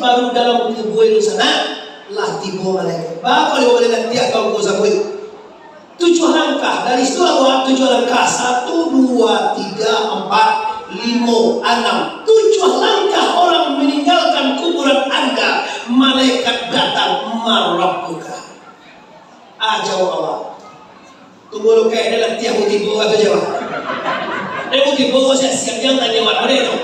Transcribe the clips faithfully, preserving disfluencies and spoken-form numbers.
Baru dalam kubua itu sanak, lah tibo malaikat. Baa kok limo malaikat tiak ka angku sabuik? Tujuah langkah, dari situ lah buat tujuah langkah. Satu, dua, tiga, empat, limo, anam. Tujuah langkah orang meninggalkan kuburan Anda, malaikat datang, "Man rabbuka?" Ah, jawab Allah. Tunggu lu kayak dia lah tiang tibo atau jawab. Dia mau tibo siap-siap jangan tanya mana dia tu.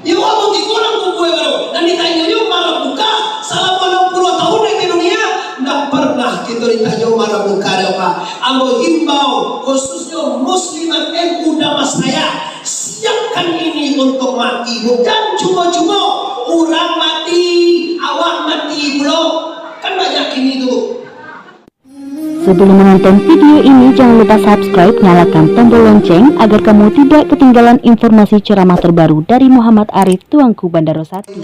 Iyo, ambo tigo urang kumpua baru. Nan ditanyo nyo, "Man rabbuka?" Salamo anam puluah tahun di dunia, ndak pernah kito ditanyo "Man rabbuka" doh, Pak. Ambo himbau, khususnyo muslimat N U Dharmasraya, siapkan diri untuk mati. Bukan cubo-cubo urang mati, awak mati pulo. Kan banyak kini tu. Sebelum menonton video ini, jangan lupa subscribe, nyalakan tombol lonceng agar kamu tidak ketinggalan informasi ceramah terbaru dari Muhammad Arif, Tuanku Bandaro Satu.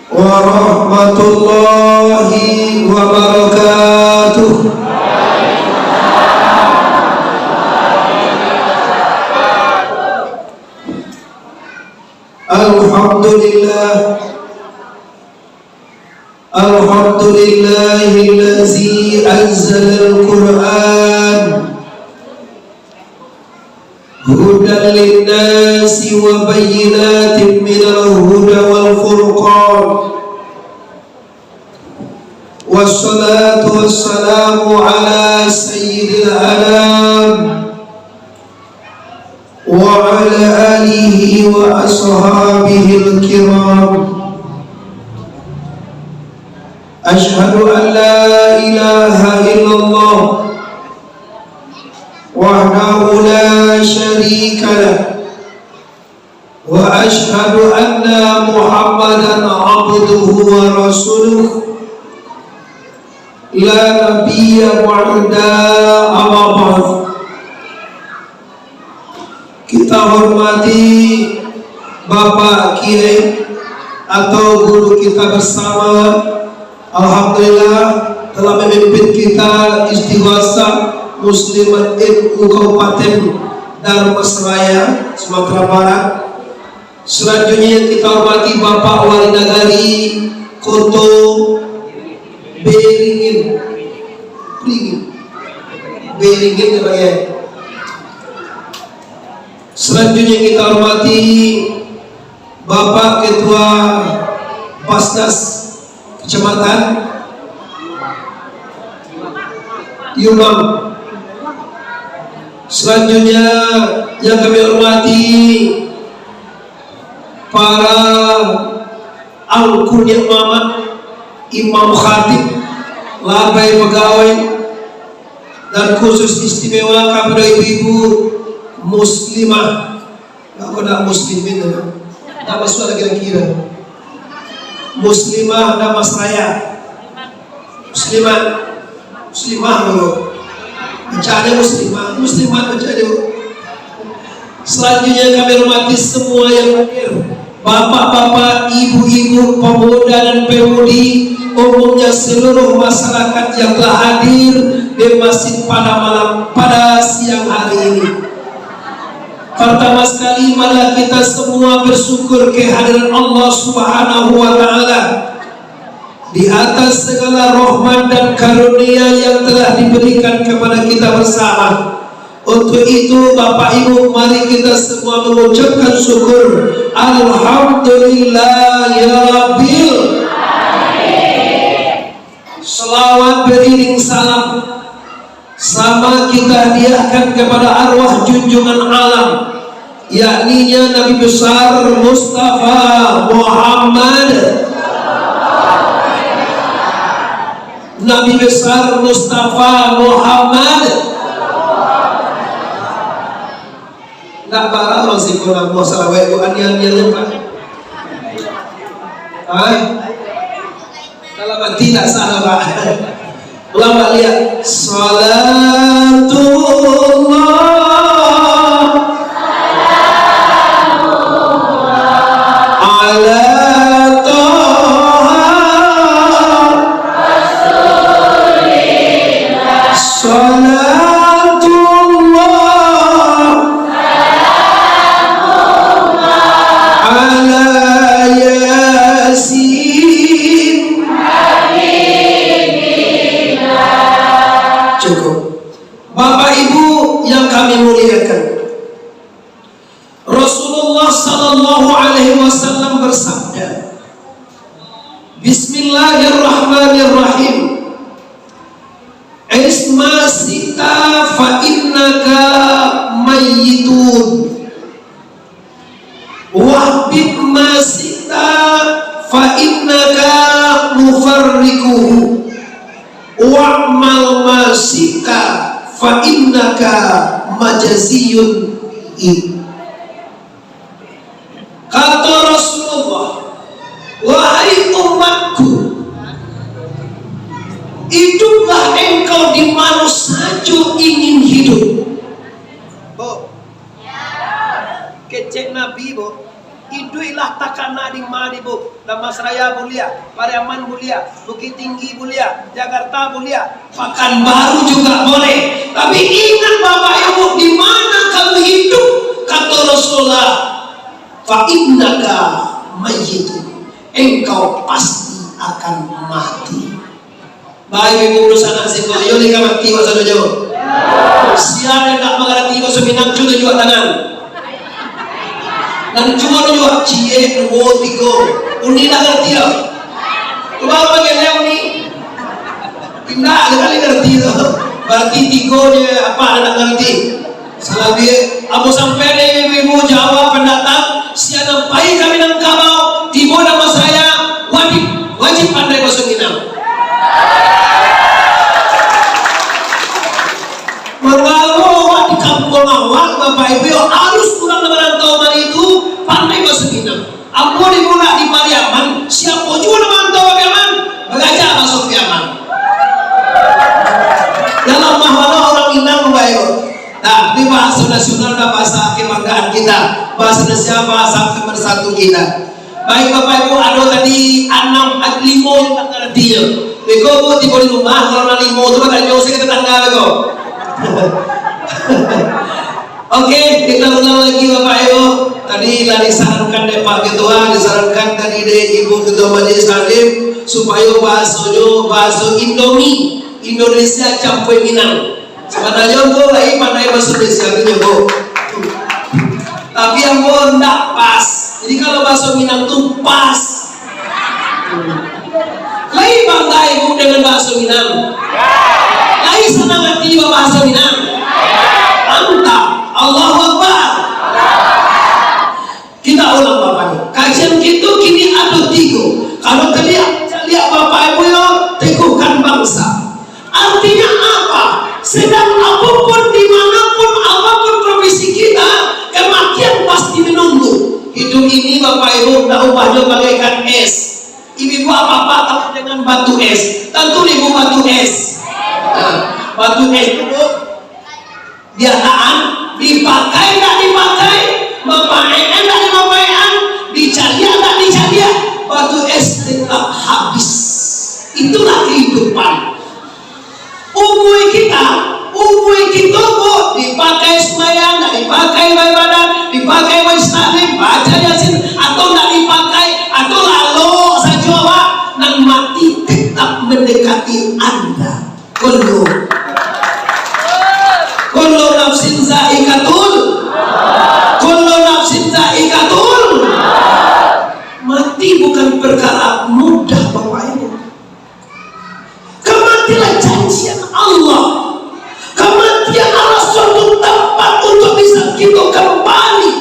Warahmatullahi wabarakatuh. Alhamdulillah. Alhamdulillahillazi anzalal Qur'an hudan linnasi wa bayyinatin minal huda wal furqan. Wassalatu wassalamu ala sayyidil anam wa ala alihi wa ashabihil kiram. Asyhadu an la ilaha illallah wahdahu la syarika lah. Wa asyhadu anna Muhammadan abduhu wa rasuluh, la nabiyya ba'da, amma ba'd. Kita hormati Bapak Kiai atau guru kita bersama, alhamdulillah, telah memimpin kita Istighosah Muslimat N U Kabupaten Dharmasraya, Sumatera Barat. Selanjutnya yang kita hormati Bapak Wali Nagari Koto Beringin. Beringin. Beringin ya, Pak, ya. Selanjutnya kita hormati Bapak Ketua Basnas Kecamatan Yumam. Selanjutnya yang kami hormati para angku niniak mamak, imam khatib, labai pagawai, dan khusus istimewa kapada ibu-ibu muslimah. Aku nak muslimin tu. Tak masuk lagi lagi dah. Muslimah Dharmasraya. Muslimat. Muslimah dulu. Baca aja muslimah. Muslimat baca aja. Selanjutnya kami hormati semua yang hadir. Bapak-bapak, ibu-ibu, pemuda dan pemudi, umumnya seluruh masyarakat yang telah hadir di Masjid pada malam, pada siang hari ini. Pertama sekali, marilah kita semua bersyukur kehadiran Allah Subhanahu wa Ta'ala di atas segala rahmat dan karunia yang telah diberikan kepada kita bersama. Untuk itu, Bapak Ibu, mari kita semua mengucapkan syukur. Alhamdulillah ya Rabbil. Salawat beriring salam sama kita hadiahkan kepada arwah junjungan alam, yakninya Nabi Besar Mustafa Muhammad. Nabi Besar Mustafa Muhammad. Ndak barang masih kurang buah salawat tu, anian-anian, Pak. Hah? Dalam hati ndak salah, Pak. Ulang baliak. Salatullah ala Taha Rasulillah. Salatullah ala Wasallam bersabda, "Bismillahirrahmanirrahim. Ish ma syi'ta fa innaka mayyitun. Wahbib ma syi'ta fa innaka mufarriquhu. Wa'mal ma syi'ta fa innaka majziyun bihi." Kata Rasulullah, "Wahai umatku, hiduplah engkau di mana sajo ingin hidup." Bo, kecek Nabi, bo, iduiklah takana di ma di, bo. Dharmasraya buliah, Pariaman buliah, Bukik Tinggi buliah, Jakarta buliah, Pakanbaru juga boleh. Tapi ingat Bapak Ibu, di mana kamu hidup, kata Rasulullah, "Fa innaka mayyitun." Engkau pasti akan mati. Baik, Ibu, urusan anak siko, iyo, ni ka mati, Pak Sadojo. Sia nan indak mangarati bahaso Minang, cubo tunjuak tangan. Nan cubo tunjuak, ciek, duo, tigo. Uni indak ngarati, yo? Cubo bagian Uni. Indak, indak ngarati tu. Barati tigo je, apak nan indak ngarati. Salabiah, ambo sampaian dek ibu-ibu Jawa pandatang, sia nan pai ka Minangkabau, tibo di Dharmasraya, wajib, wajib pandai bahaso Minang. Mangalo awak di kampuang awak, Bapak Ibu, yo, harus urang nan marantau mari tu pandai bahaso Minang. Ambo di bulan di Pariaman, siapo juo nan marantau ka Pariaman, baraja bahaso Pariaman. Dalam mahkamah urang Minang, Bapak Ibu. Nah, ini bahasa nasional dan bahasa kebanggaan kita. Bahasa Indonesia, bahasa pemersatu kita. Baik, Bapak Ibu, ado tadi anam, ad-, limo yang tak ngerti, yo. Beko, Bu, tibo di rumah, kalau nak limo tu, batanyo se ka tetangga, beko. Oke, kita ulang lagi, Bapak Ibu. Tadi lah disarankan dek Pak Ketua, disarankan tadi dek Ibu Ketua Majelis Taklim, supayo bahasonyo bahaso Indomie, Indonesia campur Minang. Sabananyo ambo lai pandai bahaso Indonesia tu nyo, Bu. Tapi ambo ndak pas. Jadi kalau bahaso Minang tu pas. Lai bangga ibu dengan bahaso Minang? Lai sanang hati babahaso Minang? Mantap. Allahu Akbar. Kita ulang, Bapak Ibu. Kajian kita kini ada tiga. Kalau tadi lihat Bapak Ibu, yo, teguhkan bangsa. Artinya apa? Sedang apapun, dimanapun, apapun profesi kita, kematian pasti menunggu. Hidup ini, Bapak Ibu, ndak ubah jo bagaikan es. Ibu-ibu apa-apa tahu dengan batu es? Tantu ibu batu es. Nah, batu es itu diataan, dipakai ndak dipakai, mapaekan ndak dimapaekan, dicaliak ndak dicaliak, batu es tetap habis. Itulah kehidupan. Umua kita, umua kita, Bu, dipakai sumbayang, ndak dipakai baibadah, dipakai majelis taklim, baca Yasin, atau ndak dipakai, atau lalok sajo awak, nan mati tetap mendekati Anda. Kullu, kullu nafsin zaikatul, kullu nafsin zaikatul. Mati bukan perkara mudah, Bapak Ibu. Kematian lah janjian Allah. Kematian adalah suatu tempat untuk bisa kita kembali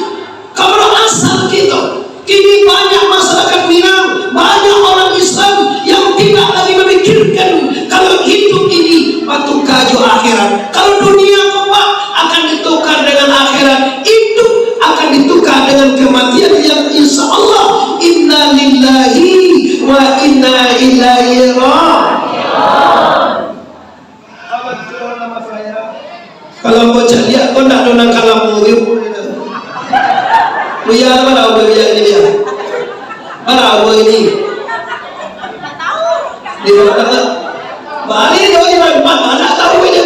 kepada asal kita. Kini banyak masyarakat Minang, banyak orang Islam yang tidak lagi memikirkan kalau hidup ini patuka jo akhirat. Kalau dunia ko, Pak, akan ditukar dengan akhirat, hidup akan ditukar dengan kematian yang insya Allah, inna lillahi wa inna ilaihi raji'un. Kalau kau caliak, kau ndak ado nan ka lamo, Buya. Buya, bara umua Buya ini, Buya? Bara umua ini? Di mana? Bali tu di mana? Mana tahu ini?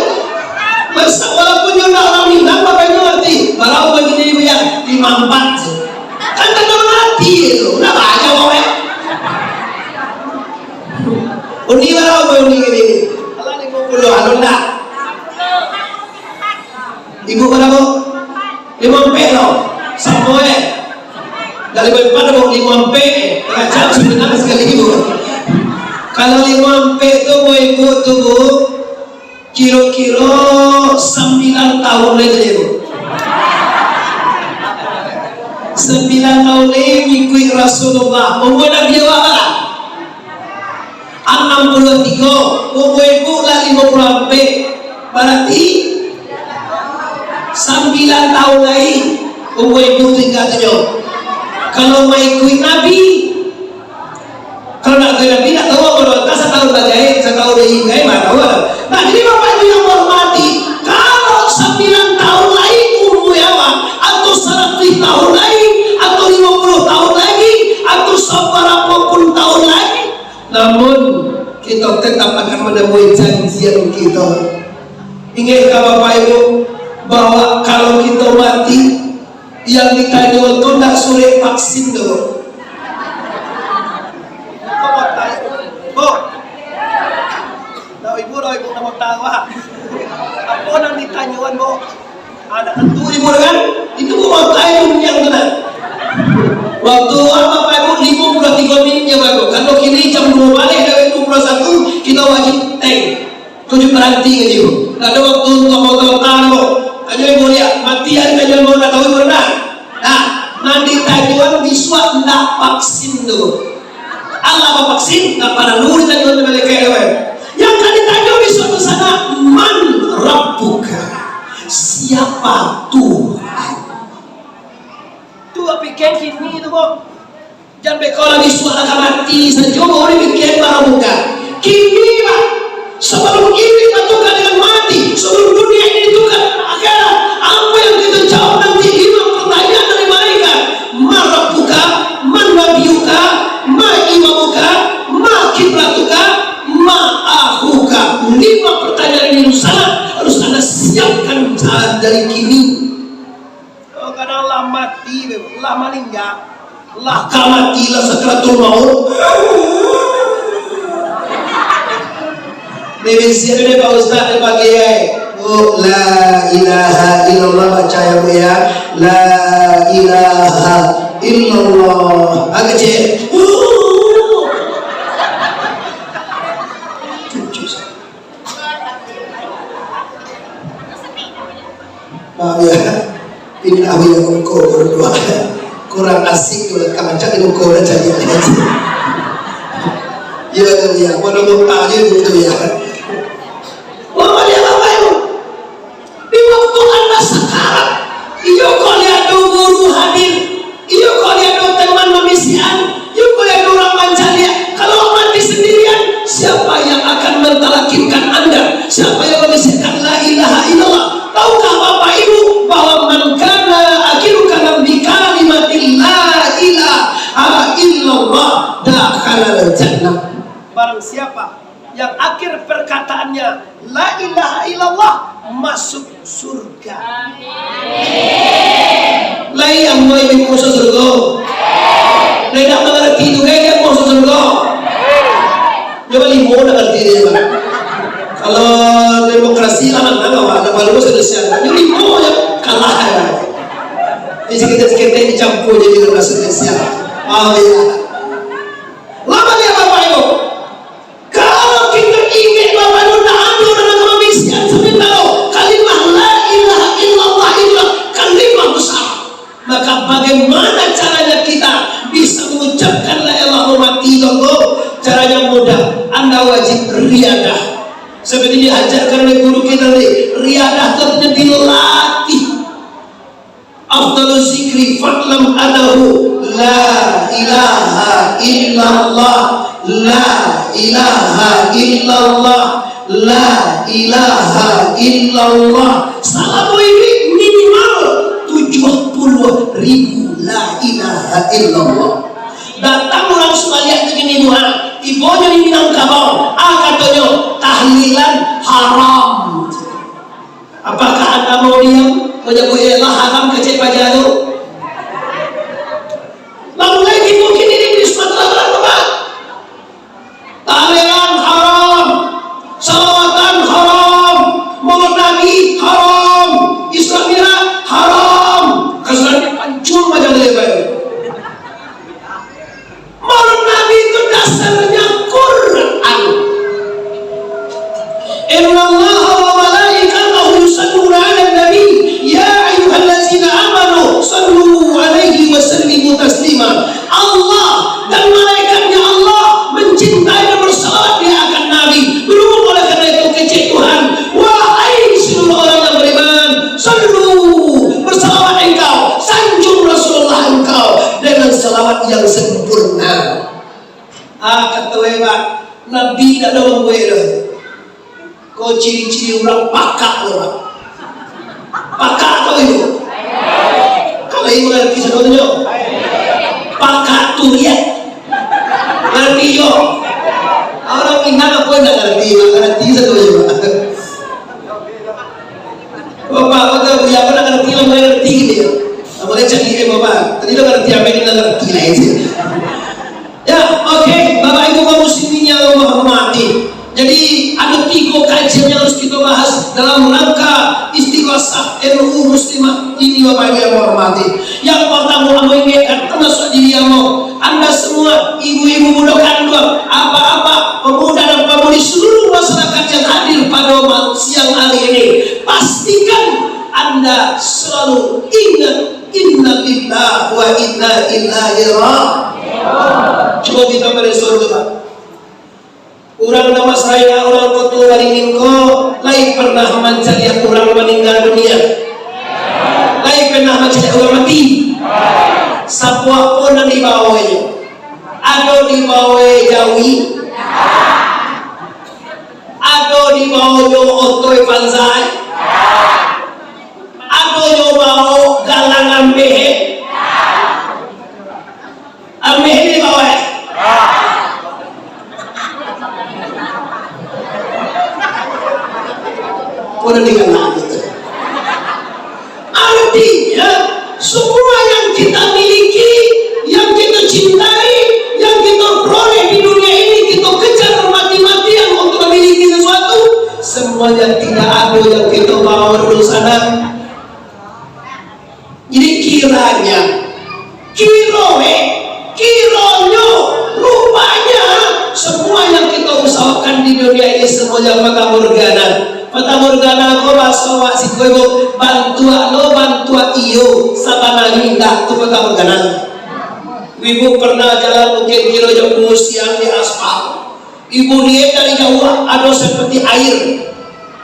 Masa walaupun nyo ndak urang Minang, bapak nyo ngerti. Bara umua ini, Buya? Limo ampek. Kan tenang hati tu. Ndak banyak orang. Uni bara, Uni ini? Alah, limo puluah, anu ndak? Ibu bara, Bu? Limo ampek lo. Samo, eh. Kalau empat, Bu, limo ampek, eh. Macam sebenarnya sekali, Bu. Kalau limo ampek tu, Bu, ibu tu, Bu, kiro-kiro sambilan tahun lai tu, Bu. Sambilan tahun lai ngikuik Rasulullah. Umur Nabi awak lah. Anam puluah tigo, umua ibu lah limo puluah ampek. Barati sambilan tahun lai umua ibu tingga tu nyo. Kalau maikuik Nabi, kalau nak ikuik Nabi, nak tahu apa doa, satahun bagai, satahun lai bagai, mana tahu lah. Nah, jadi Bapak Ibu yang hormati, kalau sambilan tahun lai umua awak, atau saratuih tahun lai, atau limo puluah tahun lagi, atau sabarapa pun tahun lagi, namun, kito tetap akan manamui janjian kito. Ingekkan Bapak Ibu, bahwa kalau kito mati, yang ditanyo tu ndak surek vaksin tu. Kok botak, Bu? Tahu ibu, tahu ibu, nama tahu, ah? Apa nan ditanyoan, Bu? Ah, ndak tantu ibu kan? Itu baru tahu dunia tu nah. Waktu awak Bapak Ibu limo puluah tigo minit nyo Bapak Ibu. Kalau kini jam duo baleh dari dua puluh satu, kita wajib tank. Tujuh paranti ka ibu. Ndak ada waktu untuk foto-foto, Bu. Ajo ibu lihat, mati hari tanyoan baru nak tahu ibu rendah. Nah, nan ditanyoan bisuak ndak vaksin tu. Alah bavaksin, ndak paralu ditanyo malaikat tu, eh. Yang ka ditanyo bisuak tu sanak, "Man rabbuka?" Siapa Tuhan? Tu bapikir kini tu, kok. Jan beko lah bisuak lah ka mati sajo, baru dipikia man rabbuka. Kini lah, sebelum ini ditukar dengan mati, sebelum dunia ini ditukar dengan akhirat, apa yang kita jawab nanti lima pertanyaan dari malaikat? Man rabbuka, man nabiyuka, ma imamuka, ma kiblatuka, ma akhuka. Lima pertanyaan ini harus sanak, harus anda siapkan dari kini. Kadang lah mati, lah maningga, lah ka mati, lah sakaratul maut. Dimensi tu dek Pak Ustaz, dek pagi ai. Bu, la ilaha illallah, baca ya, Bu, ya. La ilaha illallah. Agak cek. Maaf ya. Pindah ya, muko berdua. Kurang asik tu lah, kancak di muko dah cari aja. Ya tu ya, mana muka dia tu ya. Mama dia apa itu? Di waktu anda sakarat, iyo kok lihat tu guru hadir, iyo kok lihat tu teman mamisian, iyo kok lihat tu urang mancaliak. Kalau mati sendirian, siapa yang akan mentalkinkan anda? Siapa yang membisikkan la ilaha illallah? Tahukah Bapak Ibu bahwa man kana akhiru kalam bi kalimatil la ilaha illallah dakhalal jannah? Barang siapa yang akhir perkataannya la ilaha illallah, masuk surga. Lai ambo ingin masuk surga. Lai indak mangarati tu, lai indak masuk surga. Nyo balimo ndak ngarati dia, Pak. Kalau demokrasi lah manang awak, ndak baru Indonesia. Nyo limo je kalah ya. Ini seketek-seketek dicampur jadi bahasa Indonesia. Paham ya? Lama dia Bapak Ibu. Kalau kita ingek Bapak Ibu, ndak ado dalam kondisi yang sebentar, kalimah la ilaha illallah itulah kalimah besar. Maka bagaimana caranya kita bisa mengucapkan la ilaha illallah mati itu? Caranya mudah, anda wajib riadah. Seperti diajarkan oleh guru kita tadi, riadah itu artinya dilatih. Afdalu zikri fa'lam annahu la ilaha illallah, la ilaha illallah, la ilaha illallah. Salamo ini minimal tujuah puluah ribu la ilaha illallah. Datang urang Sumalyak tu kini, Bu, ha. Tibonyo di Minangkabau, ah, katonyo, tahlilan haram. Apakah anda mau diam manyabuik ilah haram kecek paja tu? Lah mulai tibo kini di Sumatera Barat, Bapak. Tahlilan haram, salawatan haram, Maulid Nabi haram, Isra Mi'raj haram. Kasar dipancung macam tu, Bapak. Dasarnya Quran. Innallaha wa malaikatahu yusalluna 'alan nabi, ya ayyuhallazina amanu sallu 'alaihi wa sallimu taslima. Allah dan malaikatnya Allah mencintai dan bersalawat di akan Nabi. Berhubung oleh karena itu kecek Tuhan, wahai seluruh orang yang beriman, sallu, bersalawat engkau, sanjung Rasulullah engkau dengan salawat yang sempurna. Ah, kato hebat. Nabi indak ado mambuek doh. Ko ciri-ciri urang pakak tu, Pak. Pakak tu itu. Kalau ingin ngarati sadonyo. Pakak tu liek. Ngarati yo. Urang Minang apo indak ngarati, Pak? Ngarati sadonyo, Pak. Bapak, bapak, buya, apo nak ngarati, lah, mulai ngarati gitu ya. Nah, mulai cari ilmu, Bapak. Tadi lo ngarati apo yang indak ngarati lah itu. Ya, oke, Bapak Ibu kaum muslimin yang Allah hormati. Jadi, ada tiga kajian yang harus kita bahas dalam rangka istighosah N U Muslimah ini, Bapak Ibu yang Allah hormati. Yang pertama, ambo ingatkan, termasuk diri ambo, anda semua, ibu-ibu muda kanduang, apak-apak, pemuda dan pemudi seluruh masyarakat yang hadir pada ma-, siang hari ini, pastikan anda selalu ingat, inna lillahi wa inna ilaihi raji'un. Cuba kita brainstorm dulu, Pak. Urang Damansaraya, urang Koto Waringin ko, lai pernah mancaliak urang maningga dunia? Lai pernah mancaliak urang mati? Sabuah pun nan dibaonyo. Ado dibaonyo jawi. Ado dibaonyo otoi panzai. Ado nyo bao galang ambeh. Ambeh ni bawa, eh? Kau dah dengar lah gitu. Artinya, semua yang kita miliki, yang kita cintai, yang kita peroleh di dunia ini, kita kejar mati-matian untuk memiliki sesuatu, semuanya tidak ada yang kita bawa dulu sana. Jadi kiranya, kiro, eh, kironyo, rupanya, semua yang kita usahakan di dunia ini semuanya fatamorgana. Fatamorgana ko bahaso awak siko, Ibu, bantuak lo, bantuak iyo, sabananyo indak, tu fatamorgana. Ibu pernah jalan mungkin kiro jam duo siang di aspal. Ibu liek dari jauah, ado seperti air.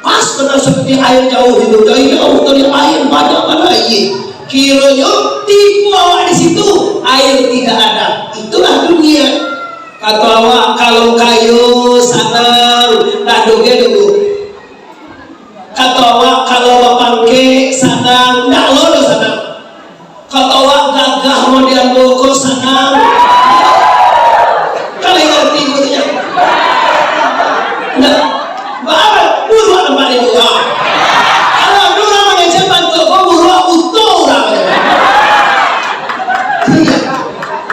Pas bana seperti air jauah itu. Dari jauah tu liek air, banyak bana air. Kironyo tibo awak di situ, air tidak ada. Itulah dunia. Kato awak, kalau kayo sanang, dak doh ge dulu. Kato awak, kalau bapangkek sanang, dak lo doh sanang. Kato awak, gagah model ambo ko sanang. Kalian ngarti maksudnyo? Nah, ba-, buruak nampak di buruak. Kalau urang mangecek bantuak ko buruak, buto urang. Iya.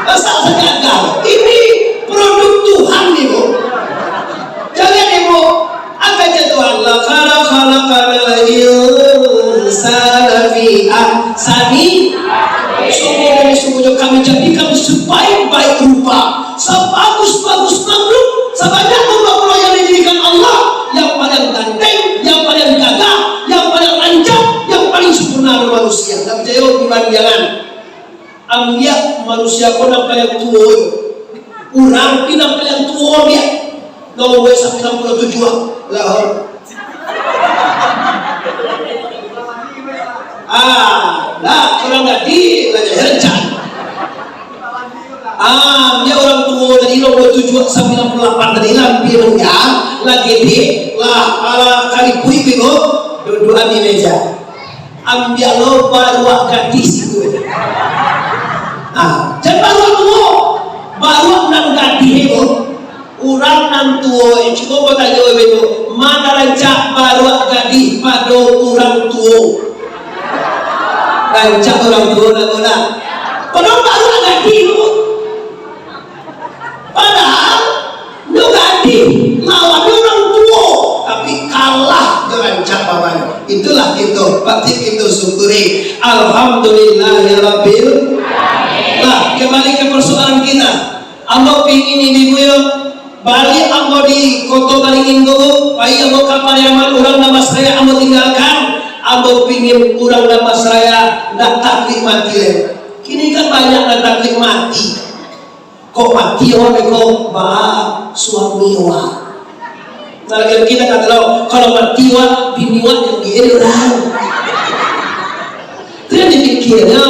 Masa sagagah? Ini produk Tuhan, Ibu. Jangan, Ibu. Apa kata Tuhan? Laqad khalaqnal insana fi ahsani. Sungguh demi sungguhnya Kami jadikan sebaik-baik rupa, sebagus-bagus makhluk, sebanyak makhluk yang dijadikan Allah, yang paling ganteng, yang paling gagah, yang paling rancak, yang paling sempurna adalah manusia. Tapi jauh dibandingkan. Ambiak manusia ko nan paliang tuo. Urang pi nan paliang tuo ambiak. Nomor sambilan puluah tujuah. Lah. Ah, lah, urang gadih, lah jadi rancak. Ah, ambiak urang tuo tadi nomor tujuah, sambilan puluah lapan tadi lah, ambiak urang, lah gedek, lah, alah, kalipuik bego, duduak di meja. Ambiak lo baruak gadih situ. Ah, jan baruak tuo. Baruak nan gadih tu. Urang nan tuo, eh, cubo ko tanyo beko, ma nan rancak baruak gadih pado urang tuo? Rancak urang tuo lah, ko lah. Padahal baruak gadih tu. Padahal nyo gadih, lawan urang tuo, tapi kalah jo rancak babanyo. Itulah kito, patut kito syukuri. Alhamdulillahirabbil. Nah, kembali ke persoalan kita. Ambo pingin ibu-ibu yo, Koto Baringin ko, pai ambo ka Pariaman, urang Damastraya ambo tinggalkan, ambo pingin urang Damastraya ndak takuik mati lai. Kini kan banyak nan takuik mati. Kok mati awak beko, baa suami awak. Nah, laki-laki tak kata tau, kalau mati awak, bini awak yang di urang. Tu yang dipikiannya,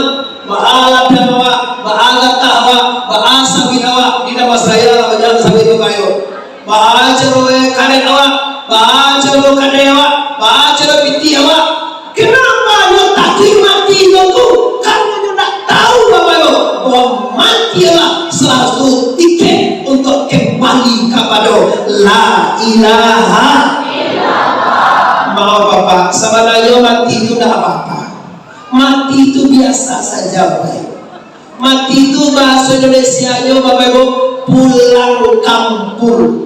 baa ladang awak, baa gatah awak, baa sawit awak, di Damastraya lah banyak sawit tu kayo. Baa caro karet awak, baa caro kadai awak, baa caro pitih awak. Kenapa nyo takuik mati nyo tu? Karena nyo ndak tahu, Bapak Ibu, bahwa mati adalah salah satu tiket untuk kembali kepada La ilaha. Maaf, Bapak, sebenarnya mati itu ndak apa-apa. Mati itu biasa saja, Bapak Ibu. Mati tu bahaso Indonesianyo, Bapak Ibu, pulang kampung.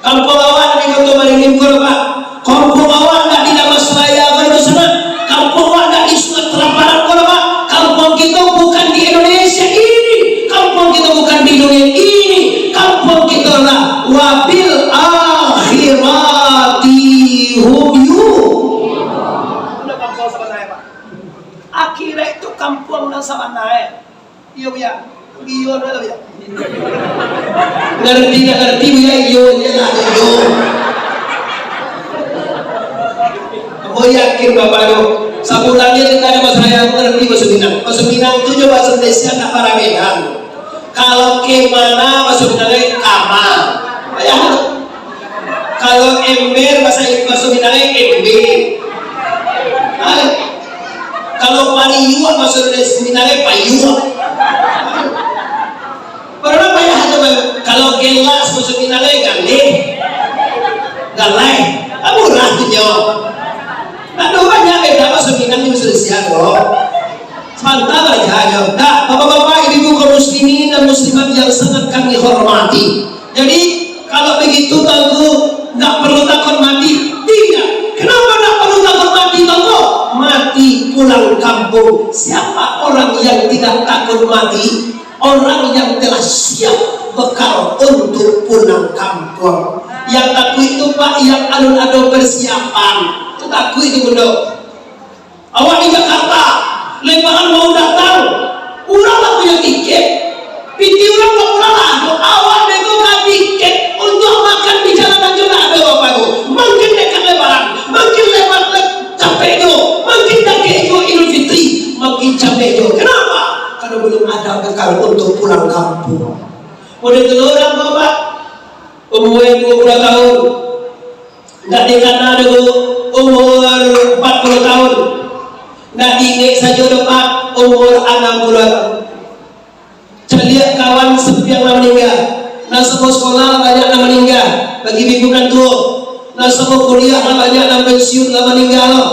Kampung awak di Koto Baringin ko, Pak. Kampung awak ndak di Damastraya ko, di sana. Kampung awak ndak di Sumatera Barat ko, Pak. Kampung kito bukan di Indonesia ini. Kampung kito bukan di dunia ini. Kampung kito lah wabil akhirati hum yuqinun. Itu kampung sabananyo, Pak. Akhirat tu kampuang nan sabana, eh. Iyo, Buya. Iyo, dah lah, Buya. Ngerti tak ngerti, Buya? Iyo, iyo lah, iyo. Ambo yakin, Bapak, tu. Sabulan ni kita ada bahasa yang ngerti bahasa Minang. Bahasa Minang tu jo bahasa Malaysia tak parah beda. Kalau kemana, bahasa Minang ni kama. Ya. Kalau ember, bahasa, bahasa Minang ni ember. Hah? Kalau pariuak, bahasa Minang ni payuak. Padahal payah tu, Bang. Kalau gelas, bahasa Minang ni galeh. Galeh. Kan murah tu nyo. Kan banyak beda bahasa Minang jo bahasa Indonesia tu. Mantap aja, aja. Nah, bapak-bapak, ibu-ibu kaum muslimin dan muslimat yang sangat kami hormati. Jadi, kalau begitu, Tuanku, nggak perlu takut mati. Tidak. Kenapa nggak perlu takut mati, Tuanku? Mati pulang kampung. Siapa orang yang tidak takut mati? Orang yang telah siap bekal untuk pulang kampung. Yang takut itu, Pak, yang alun ado persiapan. Itu takut itu, Bunda. Awak di Jakarta, lebaran mau datang, urang lah punyo tiket, pitih urang lah pulang lah ado, awak beko ka tiket untuak makan di jalan ajo ndak ado, Bapak Ibu. Mangkin dekat lebaran, mangkin lebar le-, capek juo, mangkin dakek juo Idul Fitri, mangkin capek juo. Kenapa? Karena belum ada bekal untuk pulang kampung. Model tu urang, Bapak. Umua duo puluah tahun. Ndak dikana doh, Bu, umur empat puluh tahun. Ndak diingek sajo doh, Pak, umur anam puluah tahun. Caliak kawan sampiang lah maningga. Nan samo sekolah lah banyak lah maningga. Bagi minggu nan tuo. Nan samo kuliah lah banyak lah pensiun lah maningga lo.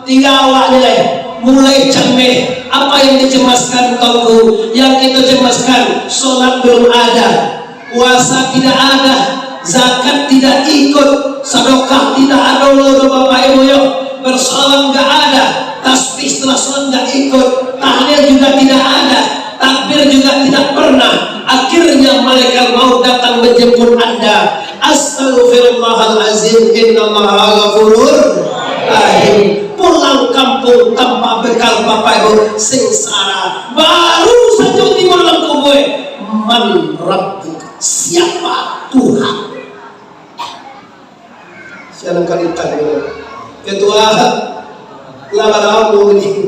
Tingga awak ni lai. Mulai cameh. Apa yang dicemaskan, Tuanku? Yang kita cemaskan, solat belum ada. Puasa tidak ada, zakat tidak ikut, sedekah tidak ado lo do Bapak Ibu yo, bersolawat nggak ada, tasbih setelah sholat nggak ikut, tahlil juga tidak ada, takbir juga tidak pernah. Akhirnya malaikat maut datang menjemput Anda. Astagfirullahalazim, innallaha ghafurur rahim. Pulang kampung tanpa bekal, Bapak Ibu, sengsara. Baru saja tibo dalam kubur, man rabbuka? Siapa Tuhan? Sialan kalitan ko. Ketua, lah bara umur ni?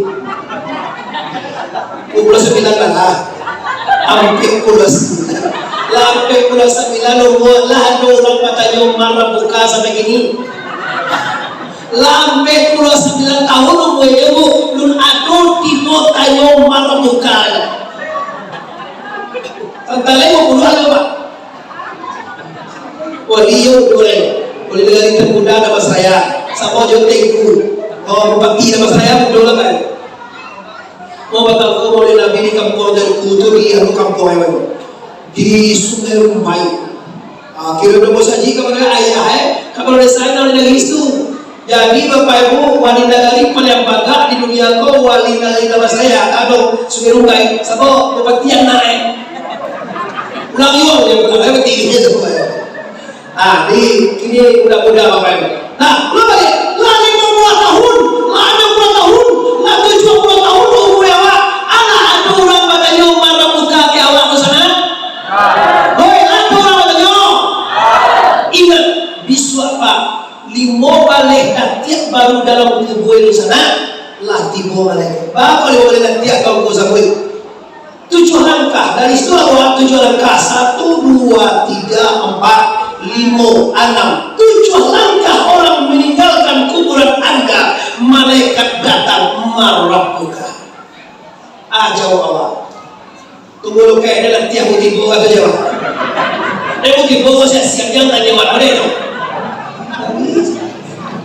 Duo puluah sambilan lah. Ampek puluah sambilan. Lah ampek puluah sambilan umur, lah ado urang batanyo man rabbuka sampai kini? Lah ampek puluah sambilan tahun umurnyo, Bu, lun ado tibo tanyo man rabbuka. Tantang limo puluah lah, Pak. Wali yo, boleh. Wali nagari termuda Damastraya. Samo jo Tengku. Oh, Bupati Damastraya, betul lah kan? Mau batangku, Maulid Nabi di kampung Tengku tu, di anu kampung ai, Bang. Di Sungai Rumbai. Ah, kiro udah mau saji kepada ayah, eh. Kepala desa yang ada di situ. Jadi, Bapak Ibu, wali nagari paling bagak di dunia ko, wali nagari Damastraya, ado Sungai Rumbai, sabo Bupati anak, eh. Pulang yo, yo pulang, eh, beti gitu, eh. Ah, di kini muda-muda Bapak Ibu. Nah, ulang baliak. Lah limo puluah tahun, lah anam puluah tahun, lah tujuah puluah tahun umua awak. Alah, ado urang batanyo, "Ma rabbuka?" ka awak tu sanak? Hoi, ado urang batanyo? Ingat, bisuak, Pak, limo baleh datiak baru dalam kubua tu sanak, lah tibo malaikat. Baa kok limo baleh datiak ka muko sabuik? Tujuah langkah, dari situ awak tujuah langkah, satu, dua, tiga, empat, limo, anam. Tujuah langkah orang meninggalkan kuburan Anda, malaikat datang, "Ma rabbuka?" Ah, jawab awak. Tunggu lu kayak ada latihan tibo atau jawab. Dia mau tibo, siap-siap, jangan tanya mana dia tu.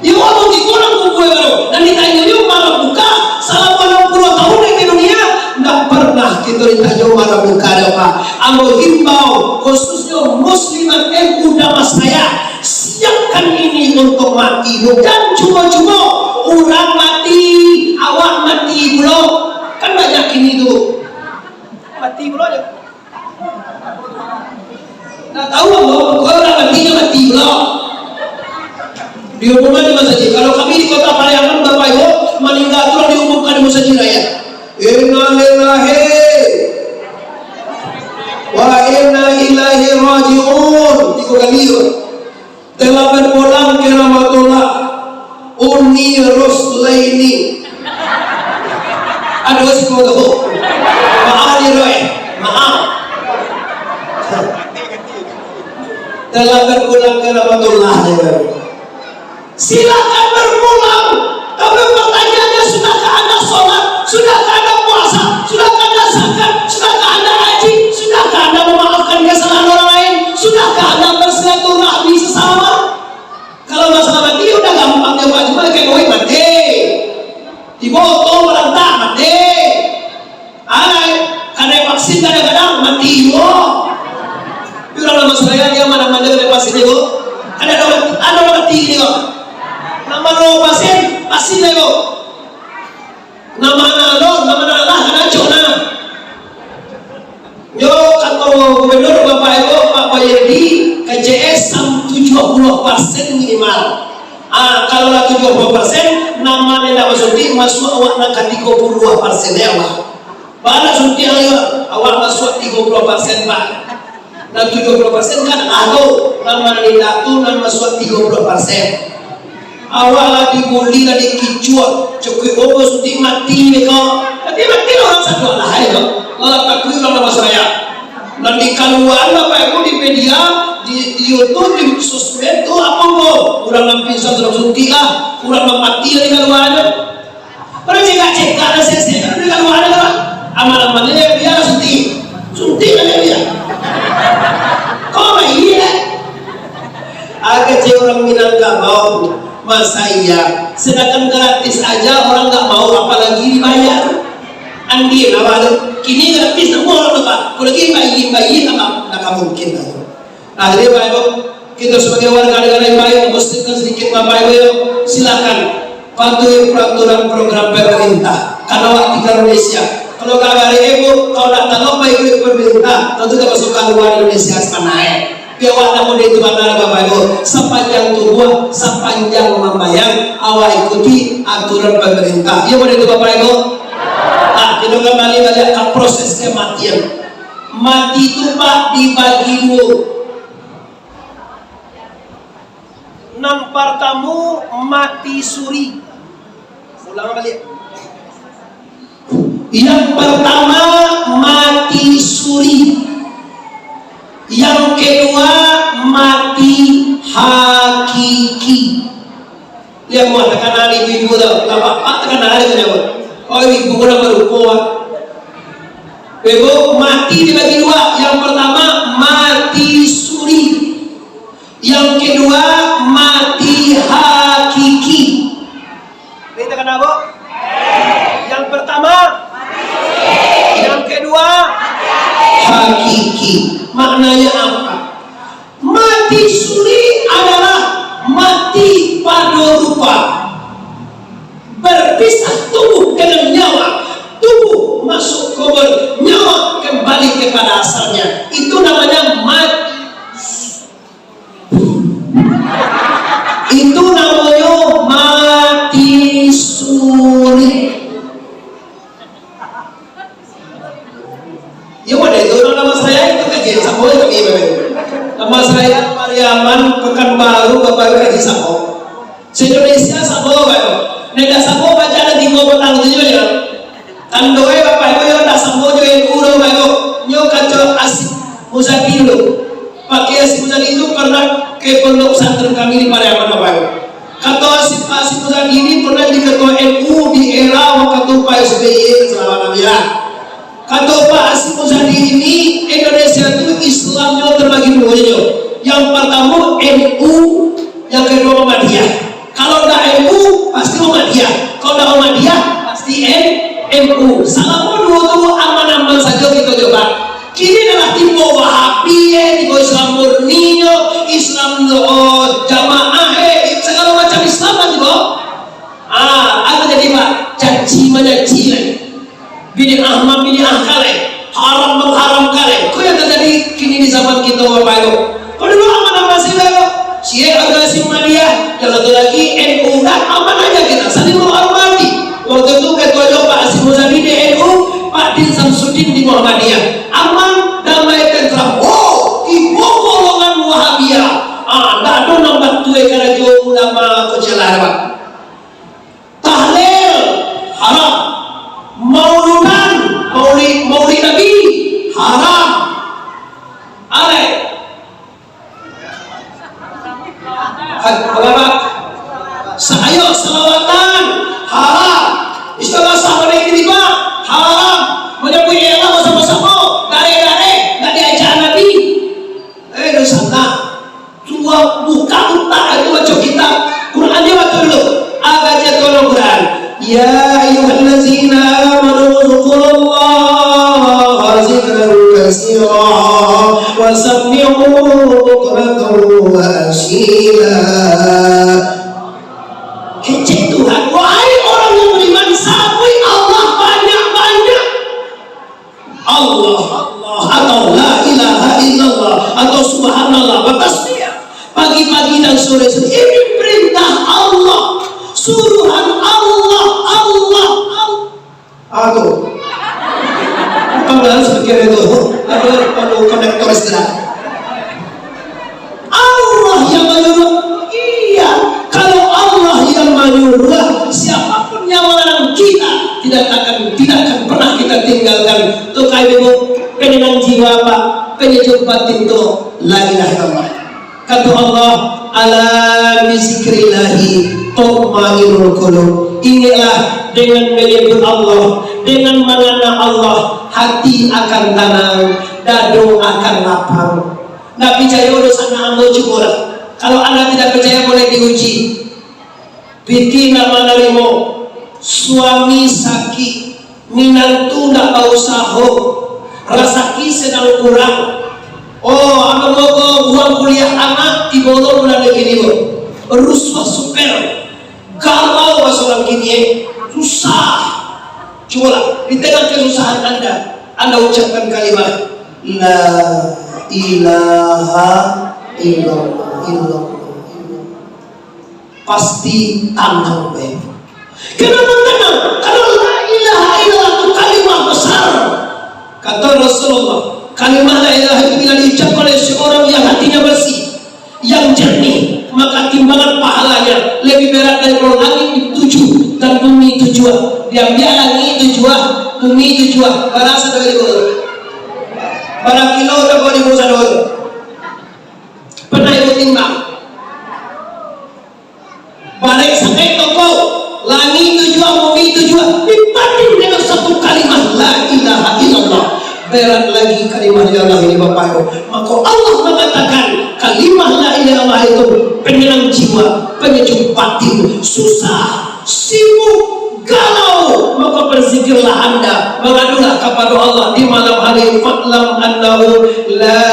Iyo, abang tibo urang kubua baru. Nan ditanyo nyo, "Ma rabbuka?" Salamo anam puluah tahun di dunia, ndak pernah kito ditanyo, "Ma rabbuka?" Ado, Pak. Ambo himbau, khususnyo muslimat N U Damastraya, siapkan ini untuk mati. Bukan cubo-cubo urang mati, awak mati pulo. Kan banyak kini tu. Mati pulo aja. Ndak tahu ambo, pokoknyo urang mati nyo mati pulo. Diumuman di masajik. Kalau kami di Kota Pariaman, Bapak Ibu, maningga tu lah diumumkan di masajik raya. Innalillahi wa inna ilaihi raji'un. Tigo kali tu. Telah berpulang ke rahmatullah, Uni Ruslaini. Aduh, si bodoh. Maaf, ni, Roy. Maaf. Telah berpulang ke rahmatullah, ya. Silakan berpulang. Tapi pertanyaannya, sudahkah Anda sholat? Sudahkah Anda puasa? Sudahkah Anda zakat? Sudahkah Anda haji? Sudahkah Anda memaafkan kesalahan orang lain? Sudahkah Anda bersilaturahmi sesama? Kalau masalah mati, udah gampang jawab, cuma kayak duit mati. Tibo oto marantak mati. Ai, kadai vaksin kadang-kadang mati juo. Tapi urang Damastraya, dia mana-mana kadai vaksin juo. Ada orang, ada orang mati ni kok. Nak mano vaksin, vaksin lah kok. Nak mano lo, nak mano lah, kada acok nah. Yo, kato gubernur Bapak Ibu, Pak Bayadi, K C S sam-, tujuah puluah persen minimal. Ah, kalau lah tujuah puluah persen, nan ma nan indak basuntik, masuak awak nan ka tigo puluah persen, ya, Pak. Baa nak suntiak lagi, Pak? Awak masuak tigo puluah persen, Pak. Nan tujuah puluah persen kan ado, nan ma nan indak tu nan masuak tigo puluah persen. Awak lah dibuli, lah dikicuak, cukuik bobo suntik mati dek ko. Mati, mati lah urang sadonyo lah, ai, tu. Lah, lah takuik urang Damastraya. Nan dikaluaan Bapak Ibu di media, di, di YouTube, di sosmed tu, apo ko? Urang nan pingsan sudah suntik lah, urang nan mati lah dikaluaan. Kalau cekak-cekak, lah sesek, kan udah kaluar dah, kan? Aman-aman aja, biar suntik. Suntik aja biar. Kau main, ya? Agak cewek orang Minangkabau, masa iya? Sedangkan gratis aja orang nggak mau, apalagi dibayar. Andian apa tu? Kini gratis, semua orang lupa. Kalau lagi bayar, bayar, apa? Nggak mungkin lah tu. Nah, jadi, Bapak Ibu, kita sebagai warga negara yang baik, muslimkan sedikit, Bapak Ibu, silakan patuhi peraturan program pemerintah. Karena awak tinggal Malaysia. Kalau nggak ada ibu, kalau nggak tahu apa itu pemerintah, tentu kita masuk keluar Indonesia sepanai. Biar awak nak mudik itu mana, Bapak Ibu, sepanjang tubuh, sepanjang mambayang, awak ikuti aturan pemerintah. Iya, mudik itu, Bapak Ibu. Nah, kita kembali balik ke proses kematian. Mati itu, Pak, dibagi dua. Nan partamo, mati suri. Ulang baliak. Yang pertama, mati suri. Yang kedua, mati hakiki. Lihat, muah takana di ibu-ibu tu. Nampak, Pak, takana di ibu-ibu. Oh, ibu-ibu pun nak barupo, Pak. Ibu, mati dibagi dua. Yang pertama, mati suri. Yang kedua, mati hakiki. Ini takana, Bu? Yang pertama, yang kedua, hakiki. Maknanya apa? Mati suri adalah mati pado rupa. Berpisah tubuh dengan nyawa. Tubuh masuk kubur, nyawa kembali kepada asalnya. Itu namanya mati. Samo jo kami, Bapak Ibu. Nama saya Pariaman, Pekanbaru, Bapak Ibu, Haji Samo. Se-Indonesia samo, Bapak Ibu. Nenda samo baca nan tigo patang tu juo, yo. Tando e, Bapak Ibu, yo, ndak samo jo N U doh, Bapak Ibu. Nyo kato Hasyim Muzadi dulu. Pak Kiai Hasyim Muzadi tu pernah ka pondok pesantren kami di Pariaman, Bapak Ibu. Kato Hasyim, Hasyim Muzadi ni pernah jadi ketua N U di era waktu Pak S B Y, selamat Nabi lah. Kato Pak Hasyim Muzadi ini, Indonesia tu Islamnyo terbagi duo nyo. Yang pertama N U, yang kedua Muhammadiyah. Kalau ndak N U, pasti Muhammadiyah. Kalau ndak Muhammadiyah, pasti N-, N U. Salamo duo tu aman-aman sajo kito jo. Kini adalah tibo Wahabi, eh, tibo Islam murni, eh, Islam, oh, jamaah, eh, segalo macam Islam lah tibo. Ah, apo jadi, Pak? Caci manyaci lai. Bid'ah mambid'ahkan lai. Haram mangharamkan lai. Ko yang terjadi kini di zaman kito, Bapak Ibu. Ko dulu aman-aman sajo, Bapak Ibu. Syiah agak Ahmadiyah, yang satu lagi N U, dah aman aja kita, saling menghormati. Waktu itu ketua jo Pak Hasyim Muzadi di N U, Pak Din Samsudin di Muhammadiyah. Aman, damai, tentram. Oh, tibo golongan Wahabiyah. Ah, ndak ado nan bantuak karajo ulama ko celah, Pak. Tahlil, haram. Mauludan, maulid, maulid Nabi, haram. Alai. Hai, apo, Pak? Sa-, ayo, salawatan, haram. Istilah sahabat yang ketiga, haram. Manyabuik Allah basamo-samo, dareh-dareh, ndak diaja Nabi. Eh, dosa nak. Tuo buka utak itu baco kitab. Quran dia baco dulu. Agak dia tolong Quran. Ya ayyuhallazina amanu dzkurullaha dzikran katsira wa sabbihu bukratan wa asila. Kecek Tuhan, wahai orang yang beriman, sabui Allah banyak-banyak. Allah, Allah, atau la ilaha illallah, atau subhanallah, batasbih. Pagi-pagi dan sore-sore. Ini perintah Allah, suruhan Allah, Allah, Allah. Ah, tu. Bukan dalam sedikit itu. Ada perlu konektor istilah. Allah yang manyuruah. Iya, kalau Allah yang manyuruah, siapapun yang melarang kita tidak akan, tidak akan pernah kita tinggalkan. Tu kayak ibu, penenang jiwa, Pak, penyejuk batin tu, la ilaha illallah. Kata Allah, "Ala bizikrillahi tatmainnul qulub." Ingatlah, dengan menyebut Allah, dengan mengenal Allah, hati akan tenang, dado akan lapang. Ndak picayo doh sanak ambo, cubolah. Kalau anda tidak percaya, boleh diuji. Pitih ndak manarimo, suami sakik, minantu ndak bausaho, rasaki sadang kurang. Oh, ambo ko uang kuliah anak tibo lo bulan lagi ni, rusuah super. Galau basorang kini, eh. Susah. Cubolah, di tengah kesusahan anda, anda ucapkan kalimat, "La ilaha illallah, illallah, illallah." Pasti tanang, baik. Kenapa tenang? Karena la ilaha illallah itu kalimat besar. Kata Rasulullah, kalimat la ilaha itu bila diucapkan oleh seorang yang hatinya bersih, yang jernih, maka timbangan pahalanya lebih berat dari kalau langit tujuah dan bumi tujuah. Diambiak langit tujuah, bumi tujuah, barasa dari bawah. Bara kilo dapat di bawah sador. Pernah ikut timbang. Balik sampai toko, langit tujuah, bumi tujuah, dibanding dengan satu kalimah la ilaha illallah. Berat lagi kalimah la ilaha illallah ini, Bapak Ibu. Maka Allah mengatakan, kalimah la ilaha illallah itu penenang jiwa, penyejuk batin, susah, sibuk, galau, maka berzikirlah anda, mengadulah kepada Allah di malam hari. Fa'lam annahu la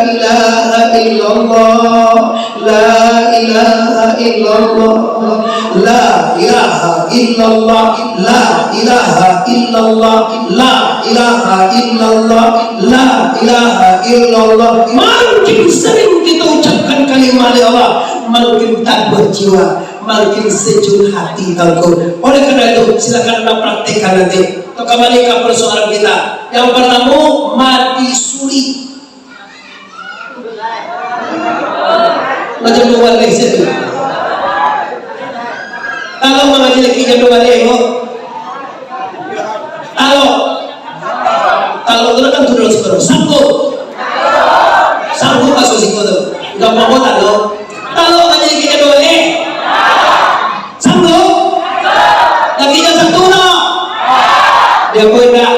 ilaha illallah. La ilaha illallah, la ilaha illallah, la ilaha illallah, la ilaha illallah, la ilaha illallah. Makin sering kita ucapkan kalimah la ilaha illallah, makin taguah jiwa, makin sejuk hati, Tuangku. Oleh karena itu, silakan anda praktekkan nanti. Kita kembali ke persoalan kita. Yang pertama, mandi suri. Talok mangaji laki jam duo baleh, ko. Talok. Talok tu kan turun siko. Sanggup. Sanggup baso siko tu. Gampang ko talok. Talok mangaji laki jam duo baleh. Sanggup. Laki jam satu no. Dia pun dak.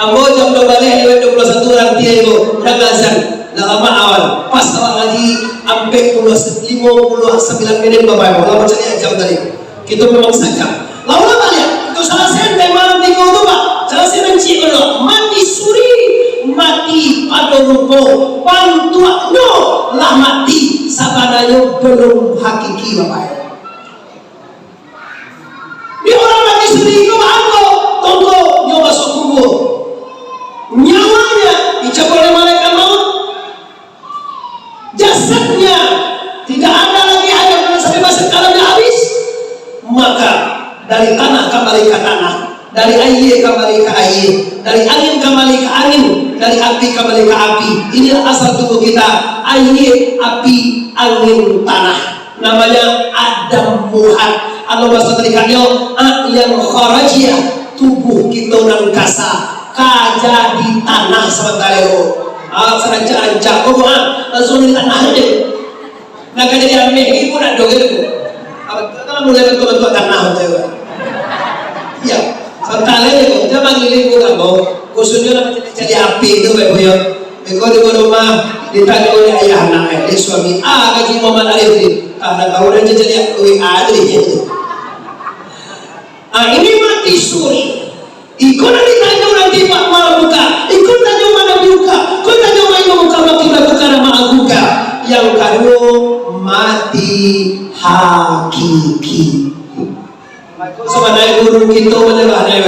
Ambo jam duo baleh lewat duo puluah satu nanti, ko. Udah azan. Dah lamo awal. Pas awak ngaji, ampek puluah, limo puluah sambilan minit, Bapak Ibu. Lah macam ni jam tadi. Kito memang sajam. Lah, ulang baliak. Kito salasaian tema nan tigo tu, Pak. Salasaian nan ciek dulu. Mati suri, mati pado rupo. Bantuaknyo lah mati, sabananyo belum hakiki, Bapak Ibu. Di urang mati suri ko baa ko, tongko nyo masuak kubua. Nyawanya dicabuik dek malaikat maut. Jasadnya tidak ada lagi hayat, sampai masa kalamnya habis. Maka dari tanah kambali ka tanah, dari aia kambali ka aia, dari angin kambali ka angin, dari api kambali ka api. Inilah asal tubuh kita, aia, api, angin, tanah. Namanya Adam Muhad. Anu baso tarikatnyo, a'yan kharajiyah, tubuh kito nan kasa, ka jadi tanah samantaro. Ah, sarancak-rancak ko, ah, langsuang di tanah sajo. Nah, ka jadi ameh ni pun ado gitu. Apa tu, kalau mulai bantuak-bantuak tanah macam tu. Iya, samantaro ko, jangan mangiling ko, kan, bau. Khususnyo lah macam cari api tu, baik, yo. Beko di rumah, ditanyo dek ayah anak, eh, dek suami, "Ah, gaji Muhammad Arif ni." Ah, dah tahu dah, cari W A tu, dia tu. Ah, ini mati suri. Iko nan ditanyo nanti Pak Marabuka, iko tanyo mana buka, iko tanyo main buka mati buka nama aguka. Yang kaduo, mati hakiki. Mako sabananyo guru kito manyerah dek,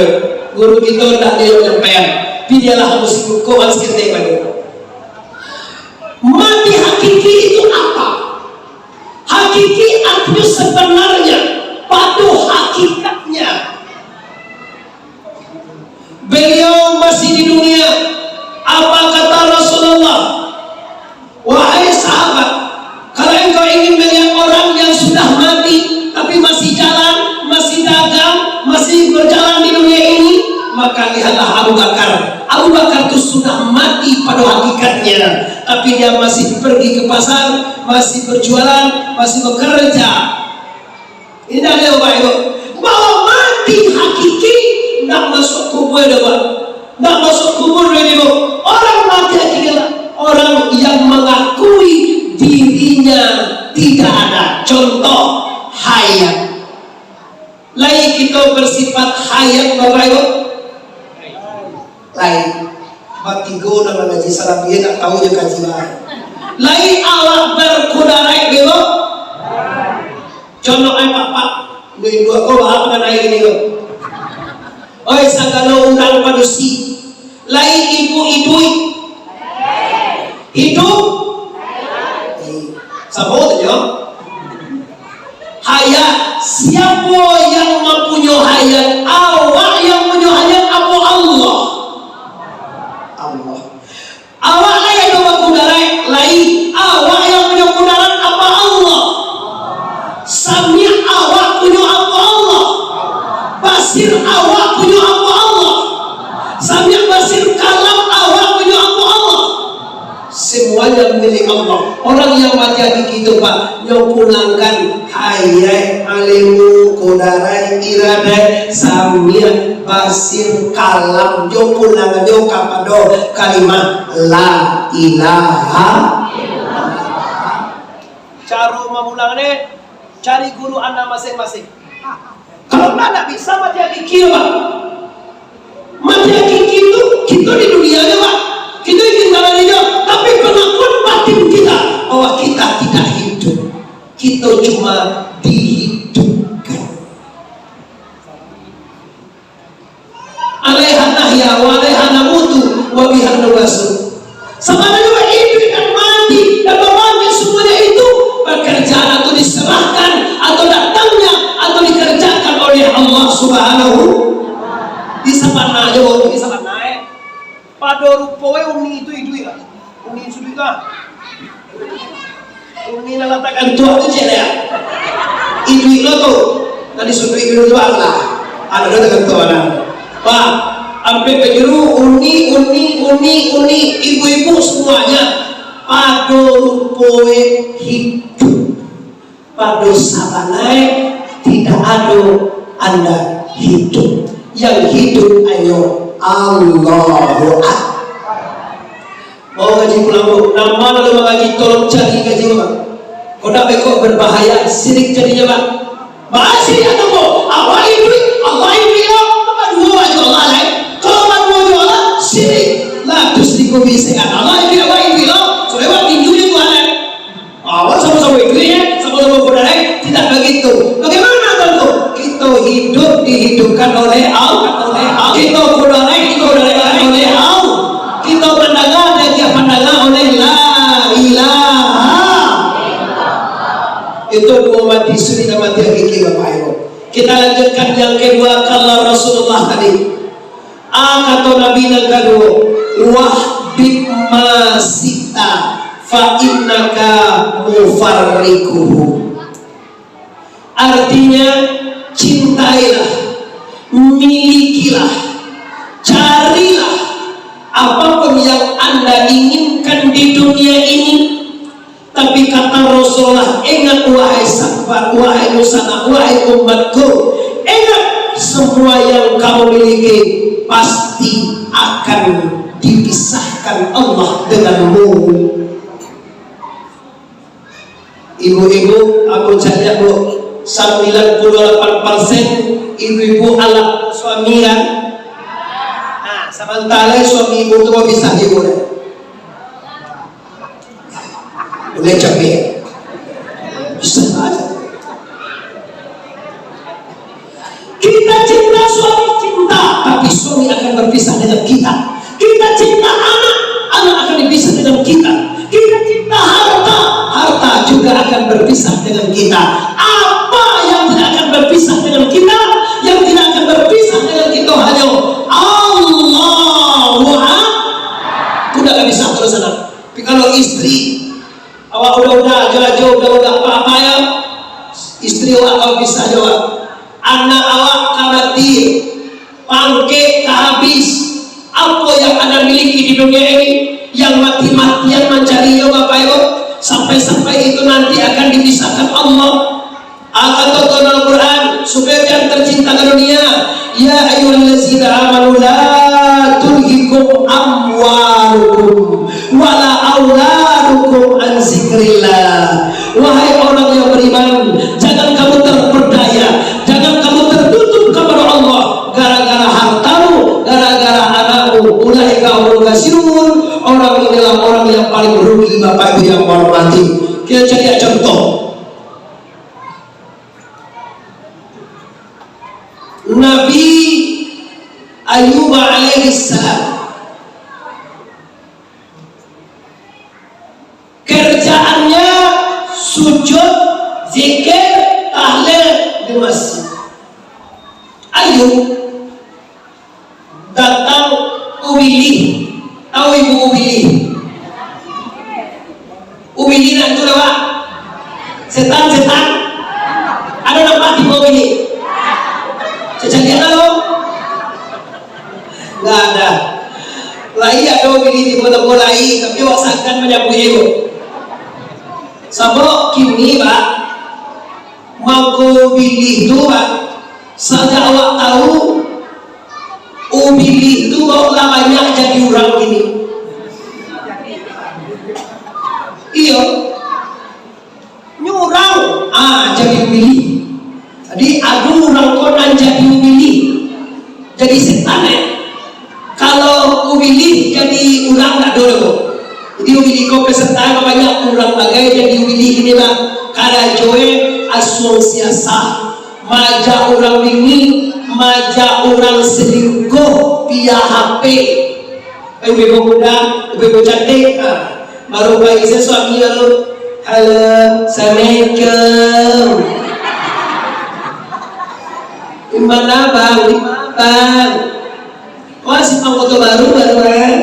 guru kito ndak ado nyampaian. Piliahlah musim ko saketek baru. Mati hakiki itu apa? Hakiki artinyo sebenarnya, pado hakikatnya. Beliau masih di dunia. Apa kata Rasulullah? Wahai sahabat, kalau engkau ingin melihat orang yang sudah mati, tapi masih jalan, masih dagang, masih berjalan di dunia ini, maka lihatlah Abu Bakar. Abu Bakar tu sudah mati pada hakikatnya, tapi dia masih pergi ke pasar, masih berjualan, masih bekerja. Indak ado, Bapak Ibu. Bahwa mati hakiki, ndak masuak kubua doh, Pak. Ndak masuak kubua doh, Ibu. Orang mati hakiki lah orang yang mengakui dirinya tidak ada. Contoh, hayat. Lai kito bersifat hayat, Bapak Ibu? Lai. Batigo nan mangaji, salabiah ndak tahu jo kaji lai. Lai awak berkudaraik, Bebo? Contoh ai, Pak, Pak. Induak-induak ko, baa nan naik ini ko? Oi, sagalo urang padusi. Lai ibu iduik? Hidup? Eh, sabo tu jo. Hayat, siapo yang mampunyo hayat? Awak yang punyo hayat apo Allah? Allah. Awak lai ado bakudaraik, lai. Awak yang punyo kudarat apo Allah? Samiak awak punyo apo Allah? Basir awak punyo apo Allah? Samiak basir kalam awak punyo apo Allah? Semuanya milik Allah. Orang yang mati hakiki tu, Pak, nyo pulangkan hayat, ilmu, kudarat, iradat, samiak, basir, kalam, nyo pulangannyo kapado kalimah la ilaha illallah. Caro mamulangannyo, cari guru anda masing-masing. Kalau ndak, ndak bisa mati hakiki, Pak. Mati hakiki tu, kito di dunia aja, Pak. Kito ingin jalani aja, tapi pengakuan batin kita bahwa kita tidak hidup. Kito cuma dihidupkan. Alaiha nahya wa alaiha namutu wa biha nubasu. Sabananyo iduik dan mati dan babangkit, semuanya itu pekerjaan atau diserahkan atau datangnya atau dikerjakan oleh Allah Subhanahu. Di sabana jo, di sabana, eh. Pado rupo, eh, uni itu iduik lah. Uni itu iduik lah. Uni nan lah tagantuang tu, cek, ya. Iduik lo tu. Tadi sunduik dulu tu, bang, lah. Ado dah tagantuang, nah. Pak, ampia panjuru, uni, uni, uni, uni, ibu-ibu semuanya. Pado rupo e hidup. Pado sabanai tidak ado anda hidup. Yang hidup hanyo Allahu Akbar. Mau ngaji pulang, Bu. Nan ma nan mangaji, tolong cari ngaji, Bang. Kok ndak, beko berbahaya, sirik jadinyo, Bang. Bahaya sirik atau, Bu? Allah iduik, Allah iduik, yo. Kalau baduo jo Allah, lai. Kalau baduo jo Allah, sirik. Lah, tu sirik ko bisa kan? Allah iduik, Allah iduik, lo. Soalnya, Bang, tinju je Tuhan, lai. Awak samo-samo iduik, ya, samo-samo kudarek, tidak begitu. Bagaimana, Tuanku? Kito hidup dihidupkan oleh Al-, oleh Al-, kito kudarek dikudarekkan oleh Al-, kito mandanga diagiah pandanga oleh La ilaha. Itu duo mati suri dan mati hakiki, Bapak Ibu. Kita lanjutkan yang kedua, kalau Rasulullah tadi. A, kato Nabi nan kaduo, "Wahbib ma syi'ta fa innaka mufarriquhu." Artinya, cintailah, milikilah, carilah apapun yang Anda inginkan di dunia ini. Tapi kata Rasulullah, "Ingat, wahai sahabat, wahai musanaf, wahai umatku, ingat, semua yang kamu miliki pasti akan dipisahkan Allah denganmu." Ibu-ibu, aku caliak, Bu, sambilan puluah lapan persen ibu-ibu alah suami, kan? Nah, sabanta lai suami ibu tu mau pisah ibu, kan? Buliah capek. Bisa aja. Kita cinta suami, cinta, tapi suami akan berpisah dengan kita. Kita cinta anak, anak akan dipisah dengan kita. Kita cinta harta, harta juga akan berpisah dengan kita. Apa yang tidak akan berpisah dengan kita? Yang tidak akan berpisah dengan kita hanya Allah. Tidak akan bisa terus, anak. Tapi kalau istri, awak uda-uda, ajo-ajo, uda-uda, apa-apa, ya, istri awak ka bapisah jo awak. Anak awak ka mati, pangkek ka habis. Apo yang anda miliki di dunia ini, yang mati-matian mancarinyo, Bapak Ibu, sampai-sampai itu nanti akan dipisahkan Allah. Akan turun Al-Quran, supaya jan tercinta ka dunia. "Ya ayyuhallazina amanu la tulhikum amwalukum wala auladukum an zikrillah." Wahai orang yang beriman, jangan kamu terpedaya, jangan kamu tertutup kepada Allah gara-gara hartamu, gara-gara anakmu. Ulaika humul khasirun, orang inilah orang yang paling rugi, Bapak Ibu yang hormati. Kita cari contoh. Nabi Ayub alaihissalam, kerjaannya sujud, zikir, tahlil di masjid. Ayub datang Ubilih. Tahu ibu Ubilih? Ubilih nak tu dah, Pak? Setan, setan. Ada nampak tipu Ubilih? Cacaliak lah lo. Nggak ada. Lai ada Ubilih tipu-tipu lai, tapi awak sangkan manyabuik itu. Sabab kini, Pak, mangko Ubilih tu, Pak, sajak awak tahu, Ubilih tu, Pak, lah banyak jadi urang kini. Iyo. Nyo urang, ah, jadi Ubilih. Jadi, ado urang ko nan jadi Ubilih. Jadi setan, eh. Kalau Ubilih jadi urang, ndak ado doh. Jadi, Ubilih ko peserta banyak urang bagai jadi Ubilih kini, Bang. Karajo e asuang siasah, maajak urang bingik, maajak urang selingkuh, via H P. Eh, ibu-ibu muda, ibu-ibu cantik, ha. Baru baisi suami baru, "Halo, assalamualaikum. Di mana, Bang? Di mana, Bang?" Wah, simpang Koto Baru, baru, eh.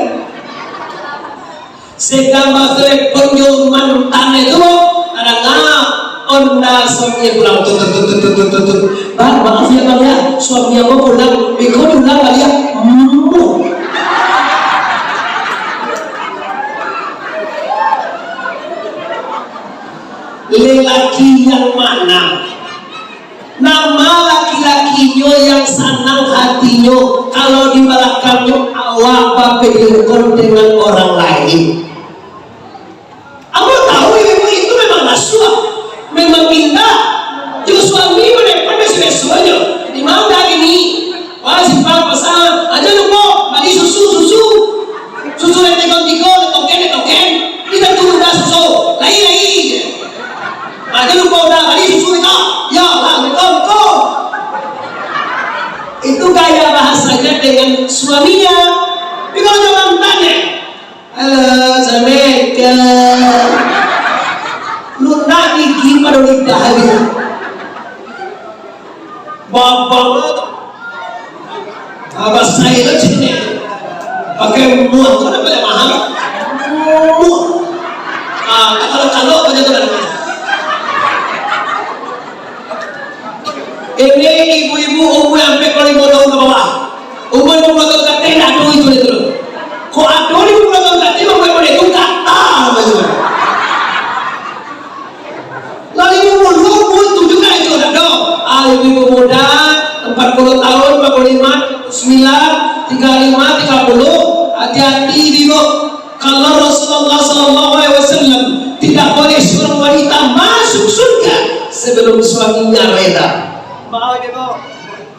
Sagambang telepon jo mantan itu, Kadang-kadang onda suami pulang, tut, tut, tut. "Bang, maaf ya, Bang, ya. Suami ambo pulang." Beko pulang baliak. Hmm. Lelaki yang mana? Nama laki-lakinyo yang sanang hatinyo, kalau di balakangnyo awak bapidio call dengan orang lain? Ambo tahu ibu itu memang nasuah, memang indah. Jo suami manelpon biaso-biasonyo. "Di ma kini?" "Wah, simpang pasar." "Ajo lupo bali susu, susu." "Susu nan tigo-tigo, nan token, nan token." "Kita tunggu dah susu." "Lai, lai." "Ajo lupo dah bali susu itu." "Ya, lah, betul, betul." Itu gaya bahasanya dengan suaminya. Tapi kalau zaman tanya, "Halo, Assalamualaikum." Lunak gigi pado lidah dia. Babang tu. Ah, bahasa itu sini. Pakai muah tu dah banyak mahal. Muah. Ah, kalau-kalau macam tu dah. Ini ibu-ibu umur sampai lima tahun ke bawah. Umur lima puluh tahun ke atas, ado itu, itu. Kok ado lima puluh tahun ke atas, mambuek model itu, gatal, macam tu. Lah limo puluah umur tu juo itu, dak ado. Ah, ibu-ibu muda, empat puluh tahun, empat puluh lima, tiga puluh sembilan, tiga lima, tiga puluh, hati-hati, ibu. Kalau Rasulullah sallallahu alaihi wasallam, tidak boleh seorang wanita masuk surga sebelum suaminya reda. Maaf, ibu.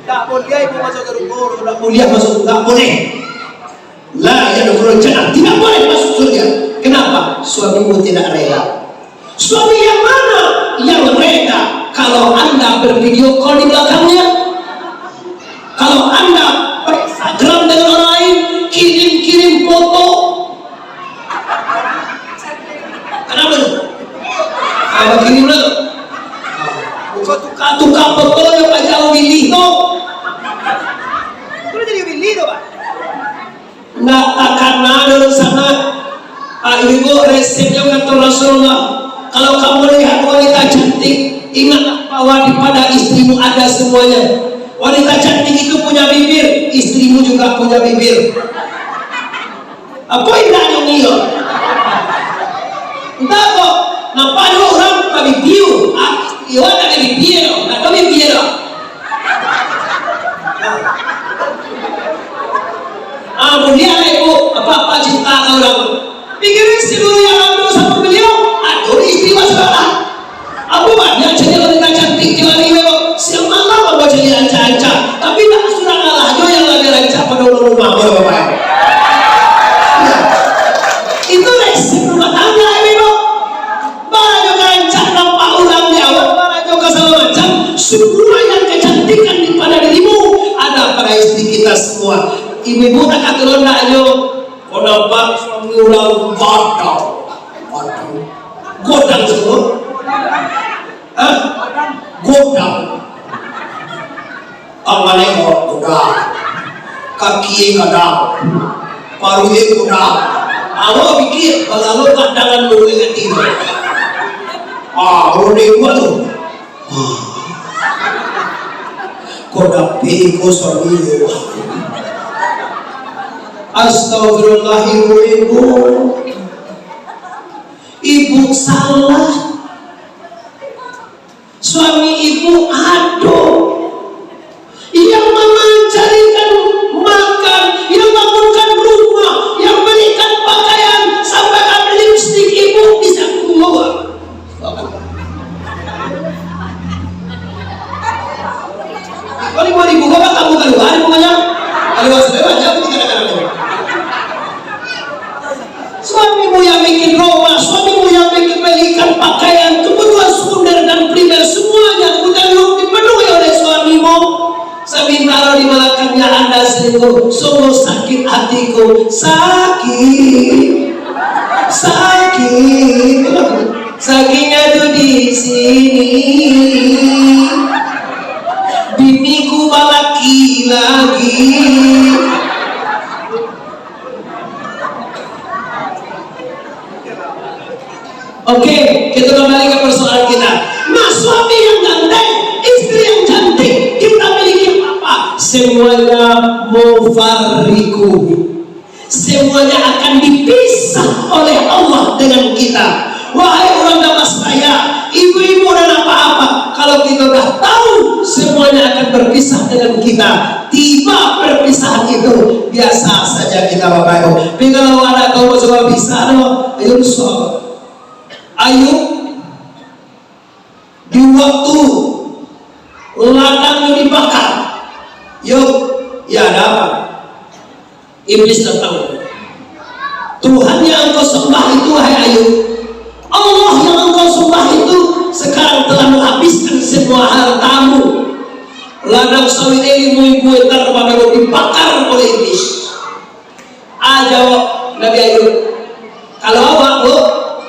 Tak boleh ibu masuk ke rumah, tak boleh masuk, tak boleh. La yadkhulul jannah, tidak boleh masuk surga. Kenapa? Suamimu tidak rela. Suami yang mana yang rela kalau Anda bervideo call di belakangnya? Kalau Anda ber-Instagram dengan orang lain, kirim-kirim foto. Kenapa tu? Ah, kirim lah. Kau tukar-tukar foto yang tak jauh pilih tu. Itu jadi pilih tu, Pak. Ndak takana dulu sangat. Ah, ibu, resepnyo kata Rasulullah, kalau kamu lihat wanita cantik, ingatlah bahwa di pada istrimu ada semuanya. Wanita cantik itu punya bibir, istrimu juga punya bibir. Apo indak nyo? Entah kok, nampak dulu urang babibir, ah, istri awak tak ada bibir, tak ada bibir. Ah, buliah lah ibu, apa-apa cinta ka urang. Pikiran si guru yang ado sama beliau, ado istri masalah. Apo banyak cari wanita cantik di hari ini, siang malam ambo cari rancak-rancak. Tapi tak surang alah jo yang labiah rancak pado urang rumah, Bapak. Ya. Itu resep rumah tangga, ibu. Barajo ka rancak nampak urang di awak, barajo ka sagalo macam, semua yang kecantikan di pada dirimu ada pada istri kita semua. Ibu-ibu tak atur ndak nyo? Kau nampak suami urang gadang, gadang, godang semua? Hah? Godang. Tangan e kok godang, kaki e gadang, paruik e godang. Awak pikir, balalu gadangan dulu ingat tibo. Ah, urang dewa tu. Ah. Kok dapek ko suami. Astagfirullah, ibu-ibu. Ibu salah. Suami ibu ado yang mamancarikan makan, yang bangunkan rumah, yang balikan pakaian, sampai bali lipstik ibu bisa kumbua. Kalau lima ribu, bapak kamu keluar, ibu banyak. Kalau sudah banyak, aku tidak akan ada. Suamimu yang bikin rumah, suamimu yang bikin belikan pakaian, kebutuhan sekunder dan primer, semuanya gudang dipenuhi oleh suamimu. Sementara di belakangnya Anda selingkuh, sungguh sakit hatiku, sakit, sakit, sakitnya tuh di sini. Biniku balaki lagi. Oke, kita kembali ke persoalan kita. Nah, suami yang ganteng, istri yang cantik, kita miliki apa-apa, semuanya mufarriquhu. Semuanya akan dipisah oleh Allah dengan kita. Wahai urang Damastraya, ibu-ibu dan apa-apa, kalau kita udah tahu semuanya akan berpisah dengan kita, tiba perpisahan itu, biasa saja kita, Bapak Ibu. Tapi kalau ada tahu semua pisah, no, ayo rusuh. Ayub, di waktu ladang dibakar, Yub, ya ada apa? Iblis datang. Tuhan yang engkau sembah itu, wahai Ayub, Allah yang engkau sembah itu sekarang telah menghabiskan semua hartamu. Ladang sawit limo ribu hektar, Bapak Ibu, dibakar oleh iblis. Ah, jawab Nabi Ayub, "Kalau awak, Bu,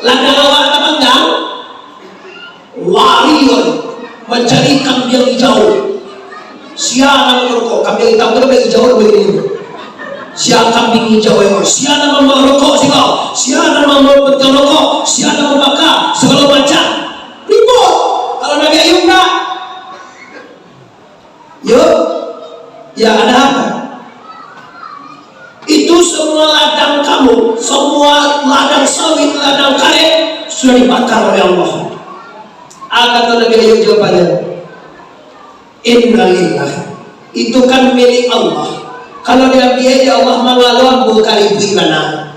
ladang awak tabanggang, lari awak mancari kambiang hijau. Sia nan marokok, kambiang hitam tu kambiang hijau tu begini. Sia kambiang hijau, sia nan marokok, sia, sia nan mambawa puntiang rokok, sia nan mambaka, sagalo macam." Ribut. Kalau Nabi Ayub ndak, Yo, ya ada apa? Itu semua ladang kamu, semua ladang sawit, ladang karet sudah dibakar oleh Allah. Ah, kata Nabi Ayub jawabannyo, "Innalillah, itu kan milik Allah. Kalau diambiak dek Allah, mangalo ambo ka ibu bana."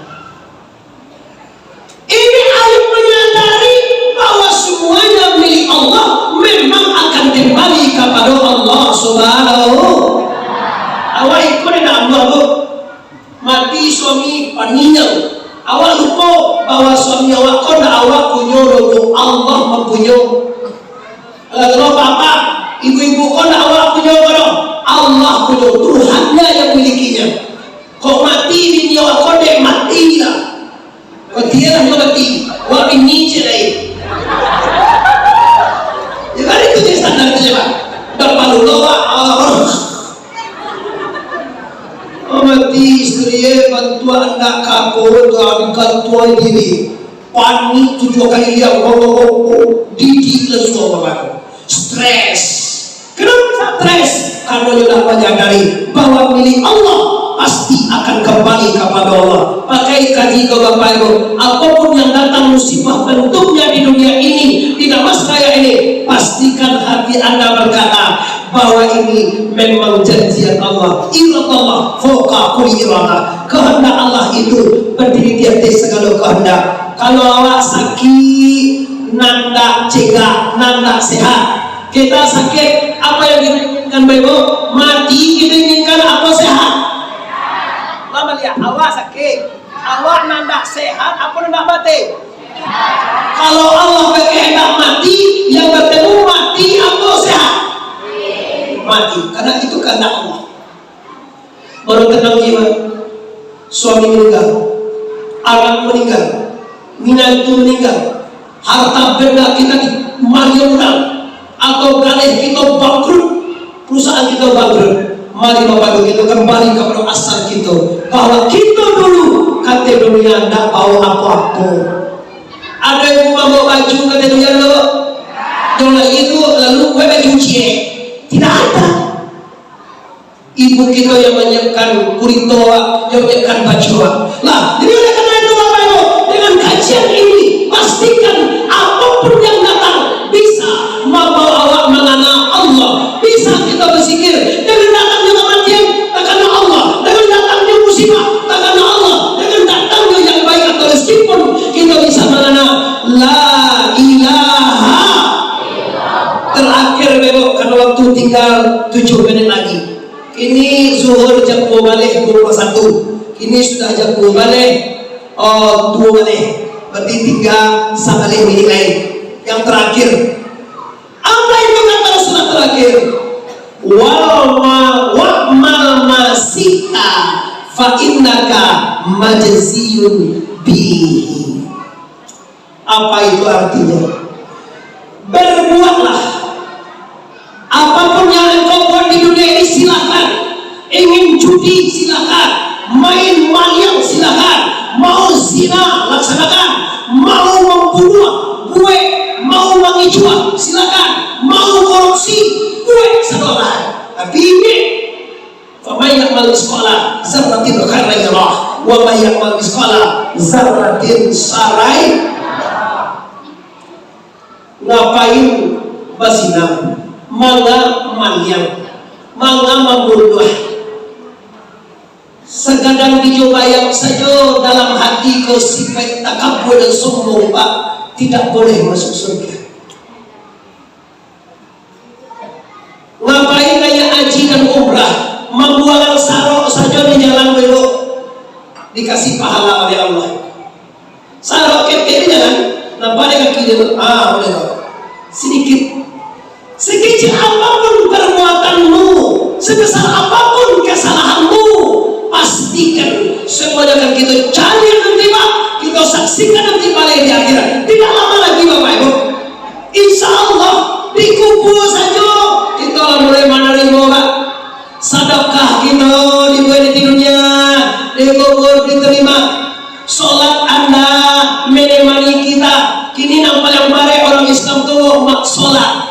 Ini Ayub menyadari bahwa semuanya milik Allah memang akan kembali kepada Allah Subhanahu. Awak iko dek Allah tu. Mati suami, paniang. Awak lupo bahwa suami awak ko ndak awak punyo doh, Allah mampunyo. Kalau apa-apa, ibu-ibu ko ndak awak punyo ko doh, Allah punyo, Tuhannya yang milikinya. Kok mati bini awak ko, dek mati lah. Kok tialah ko mati, awak bini ciek lai. Ya kan itu je standar tu je, Pak. Dak palu lo, Pak. Oh. Oh, mati isteri, eh, bantuak anak kako tu, ah, digantuai diri. Panik tujuah kali liang, oh, oh, oh, oh. Didik lah suami baru. Stres. Kenapa stres? Karena dia dah menyadari bahwa milik Allah pasti akan kembali kepada Allah. Pakai kaji ko, Bapak Ibu, apapun yang datang musibah bentuknya di dunia ini, di Damastraya ini, pastikan hati anda berkata bahwa ini memang janjian Allah. Iradallah fauqa kulli iradah. Kehendak Allah itu berdiri di atas segala kehendak. Kalau awak sakik, nandak cegak, nandak sehat. Kita sakit, apa yang kita inginkan, Bapak Ibu? Mati kita inginkan, apa sehat? Mama lihat, awak sakit, awak nandak sehat, apa nandak mati? Kalau Allah berkehendak mati, yang bertemu mati, apa sehat? Mati, karena itu kehendak Allah. Baru tenang jiwa, suami meninggal, anak meninggal, minantu meninggal, harta benda kita dimaliang urang, atau gadih kita bangkrut, perusahaan kita bangkrut. Mari Bapak Ibu kita kembali kepada asal kita, bahwa kita dulu kata dunia ndak bawa apa-apa. Ada yang mau bawa baju kata dunia dulu, yang lagi itu lalu gue baju ciek, tidak ada. Ibu kita yang menyiapkan kurito, yang menyiapkan baju. Lah, jadi oleh karena itu, Bapak Ibu, dengan kajian ini, pastikan apapun yang datang bisa membawa awak mengenal Allah. Bisa kita berzikir dengan datangnya kematian, terkena Allah. Dengan datangnya musibah, terkena Allah. Dengan datangnya yang baik atau rezeki pun, kita bisa mengenal La ilaha. Terakhir, Bapak Ibu, karena waktu tinggal tujuh menit lagi. Kini zuhur jam duo baleh duo puluah satu. Kini sudah jam duo baleh, oh, duo baleh. Berarti tinggal sabaleh minit lain. Yang terakhir. Apa itu kata Rasulullah terakhir? "Wa ma, wa'mal ma syi'ta, fa innaka majziyun bihi." Apa itu artinya? Berbuatlah. Apapun yang engkau buat di dunia ini, silakan. Ingin judi, silakan. Main maliang, silakan. Mau zina, laksanakan. Mau membunuh, bunuah, buek, mau mangicuah, silakan, mau korupsi, buek sadolah. Tapi ingek, "Faman ya'mal misqala zarratin khairan yarah, wa man ya'mal misqala zarratin syarran." Ngapain bazina, manga maliang, manga mambunuah? Sagadang dijo bayang sajo dalam hati ko, sipaik takabua dan sombong, Pak, tidak boleh masuk surga. Ngapain naiak haji dan umrah, mambuangan sarok sajo di jalan, bego, dikasih pahala oleh Allah. Sarok ketek di jalan, nampak dek kaki dia tu, ah, boleh tu. Sedikit. Sekecil apapun perbuatanmu, sebesar apapun kesalahanmu, pastikan semuanya akan kita cari nanti, Pak, kita saksikan nanti balik di akhirat. Tidak lama lagi, Bapak Ibu. Insya Allah, dikubur saja kita lah mulai menerima, Pak. Sadakah kita dibuat di dunia, dikubur diterima. Solat anda menemani kita. Kini nan paling barek orang Islam tu mak solat.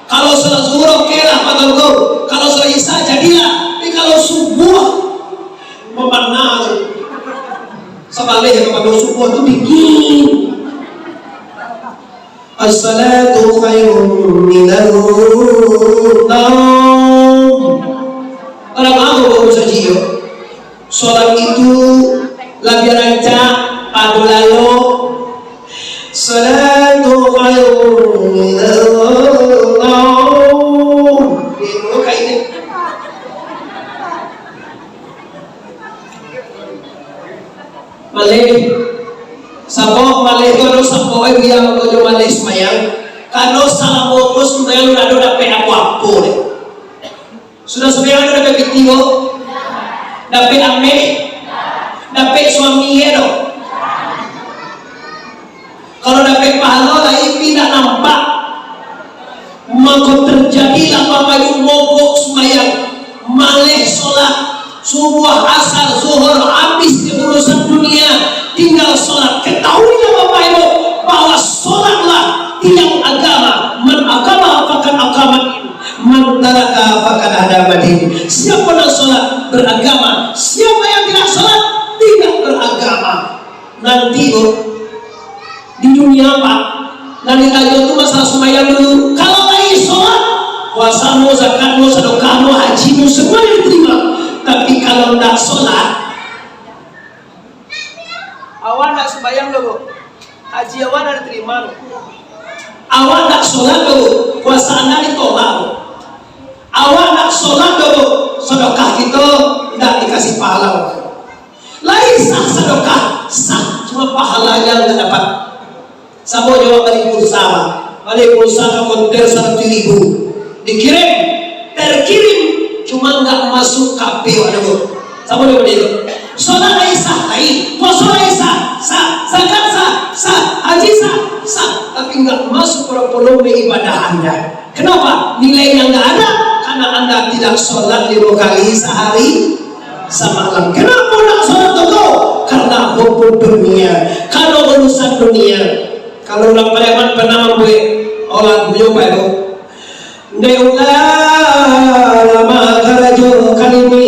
Kalau solat zuhur oke lah, Pak Tuanku. Kalau solat isya jadilah. Tapi kalau subuh, memandang. Sabaleh kalau subuh tu dingin. As-salatu khairum minan naum. Kalau mau baru saji yo, solat itu labiah rancak pado lalok. Salatu khairum minan naum. Di muka ini. Maleh. Sabab maleh tu ado sabab, eh, biang tu jo maleh sumbayang. Karano salamo ko sumbayang dak ado dapek apo-apo deh. Sudah sumbayang ado dapek piti ko? Dapek ameh? Dapek suami ye do? Kalau dapek pahalo lai, tapi indak nampak. Mako terjadilah Bapak Ibu mogok sumbayang, maleh solat, subuah, asar, zuhur, habis di urusan dunia, tinggal solat. Ketahuilah Bapak Ibu, bahwa solatlah tiang agama. Man aqamaha faqad aqamadin, man tarakaha faqad hadamaddin. Siapa yang solat beragama, siapa yang tidak solat tidak beragama. Nanti, Bro, di dunia, Pak, nan ditanyo tu masalah sumbayang dulu. Kalau lai solat, puasamu, zakatmu, sadokahmu, hajimu, semuanya diterima. Tapi kalau ndak solat, awak ndak sumbayang doh, Bro. Haji awak ndak diterima doh. Awak ndak solat doh, Bro, puasa anda ditolak, Bro. Awak ndak solat doh, Bro, sadokah kito ndak dikasih pahala. Lai sah sadokah, sah, cuma pahalanya ndak dapat. Samo jo awak bali pulsa, Pak. Bali pulsa ka montir saratuih ribu. Dikirim, terkirim, cuma ndak masuk ka H P awak doh. Samo jo bali tu. Solat lai sah, lai. Puaso lai sah, sah. Zakat sah, sah. Haji sah, sah. Tapi ndak masuk pada volume ibadah anda. Kenapa? Nilainya nggak ada, karena anda tidak sholat lima kali sehari semalam. Kenapa nggak sholat itu? Karena hukum dunia, karena urusan dunia. Kalau urang Pariaman pernah mambuek lagu yo, Pak, yo. Dek ulah lamo karajo kini,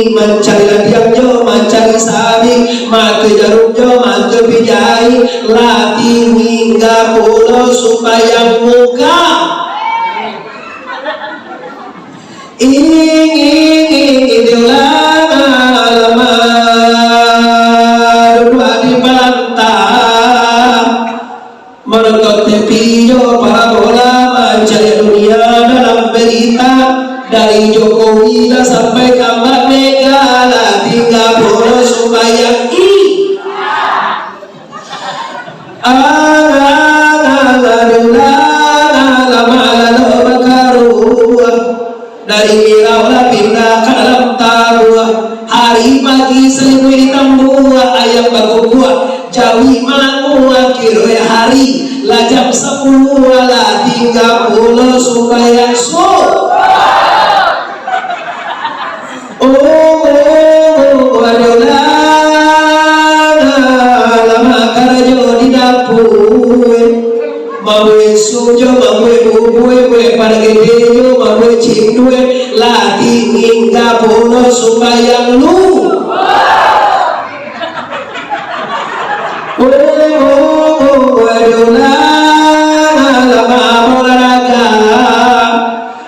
mancari ladiang jo mancari sabik, makai jarum jo makai pijai, lah tingga pulo sumbayang muka. Ingin, ingin, diulang lama, duduak di balanta, manonton T V jo parabola, mancari dunia dalam berita, dari Jokowi lah sampai ka Mbak Mega, lah tingga pulo sumbayang. Ih. Alah, alah, alah, alah, alah, alah, alah, bakaruah. Dari mirau lah pindah ka dalam tabuah. Hari pagi salimuik ditambuah, ayam bakukuak, jawi malanguah, kiroi hari lah jam sapuluah, lah tingga pulo sumbayang subuah. Oh, oh, oh, adolah, lamo karajo di dapua. Induik lah tinggi, ndak pulo sumbayang lu. Oh, oh, oh, oh, aduh, lah, lah, lah, olahraga.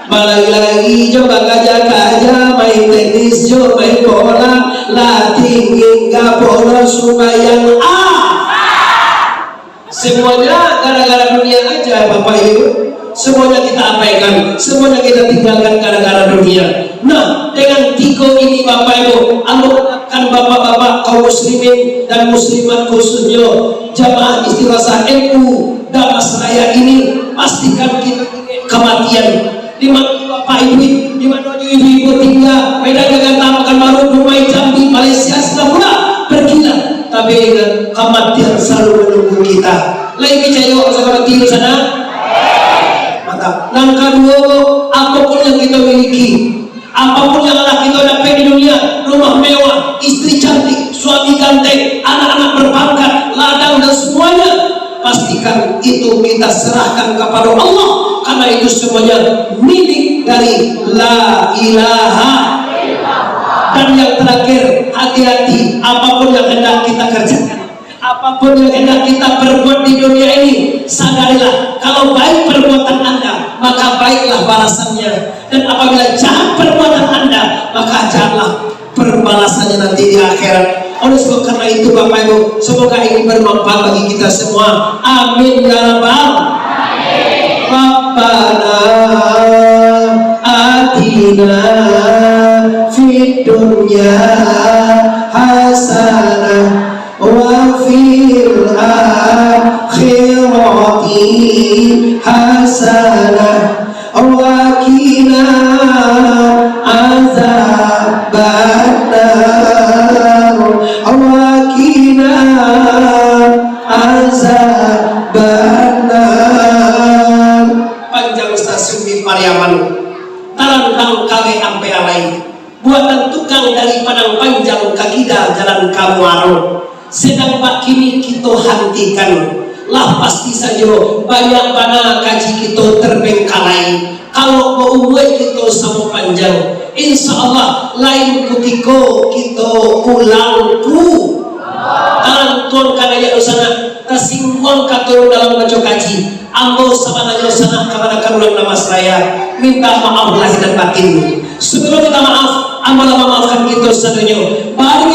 Balari-lari jo, bakaja-kaja, main tenis jo, main bola. Lah tinggi, ndak pulo sumbayang. Ah! Semuanya gara-gara dunia aja, Bapak Ibu. Semuanya kita abaikan, semuanya kita tinggalkan gara-gara dunia. Nah, dengan tigo ini, Bapak Ibu, ambo harapkan bapak-bapak kaum muslimin dan muslimat, khususnyo jamaah istighosah N U Damas Raya ini, pastikan kita ingat kematian. Di mano Bapak Ibu, di mano ibu-ibu tingga, Medan, Jakarta, Pekanbaru, Dumai, Jambi, Malaysia, Singapura, pergilah. Tapi ingat, kematian selalu menunggu kita. Lai picayo ka mati di sana? Mantap. Nan kaduo, apapun yang kita miliki, apapun yang lah kita dapat di dunia, rumah mewah, istri cantik, suami ganteng, anak-anak berpangkat, ladang dan semuanya, pastikan itu kita serahkan kepada Allah, karena itu semuanya milik dari La Ilaha. Dan yang terakhir, hati-hati, apapun yang hendak kita kerjakan, apapun yang hendak kita perbuat di dunia ini, sadarilah, kalau baik perbuatan Anda, maka baiklah balasannya. Dan apabila jahat perbuatan Anda, maka jahatlah perbalasannya nanti di akhirat. Oleh sebab karena itu, Bapak Ibu, semoga ini bermanfaat bagi kita semua. Amin ya rabbal. Rabbana atina fid dunya hasanah wa fil akhirati hasanah wa qina azabannar, wa qina azabannar. Panjang stasiun di Pariaman, tarantang kawek ampek alai. Buatan tukang dari Padang Panjang ka kida jalan ka Muaro. Sedang bak kini kito hantikan. Lah pasti sajo, banyak bana kaji kito terbengkalai. Kalau baumua kito samo panjang, insya Allah lain kutiko kito ulang pu-, Tantuang ka naiak dunsanak, tasingguang ka turun dalam baco kaji. Ambo sabananyo sanak kamanakan urang Damas Raya, minta maaf lahir dan batin. Sebelum minta maaf, ambo lah mamaafkan kito sadonyo. Baru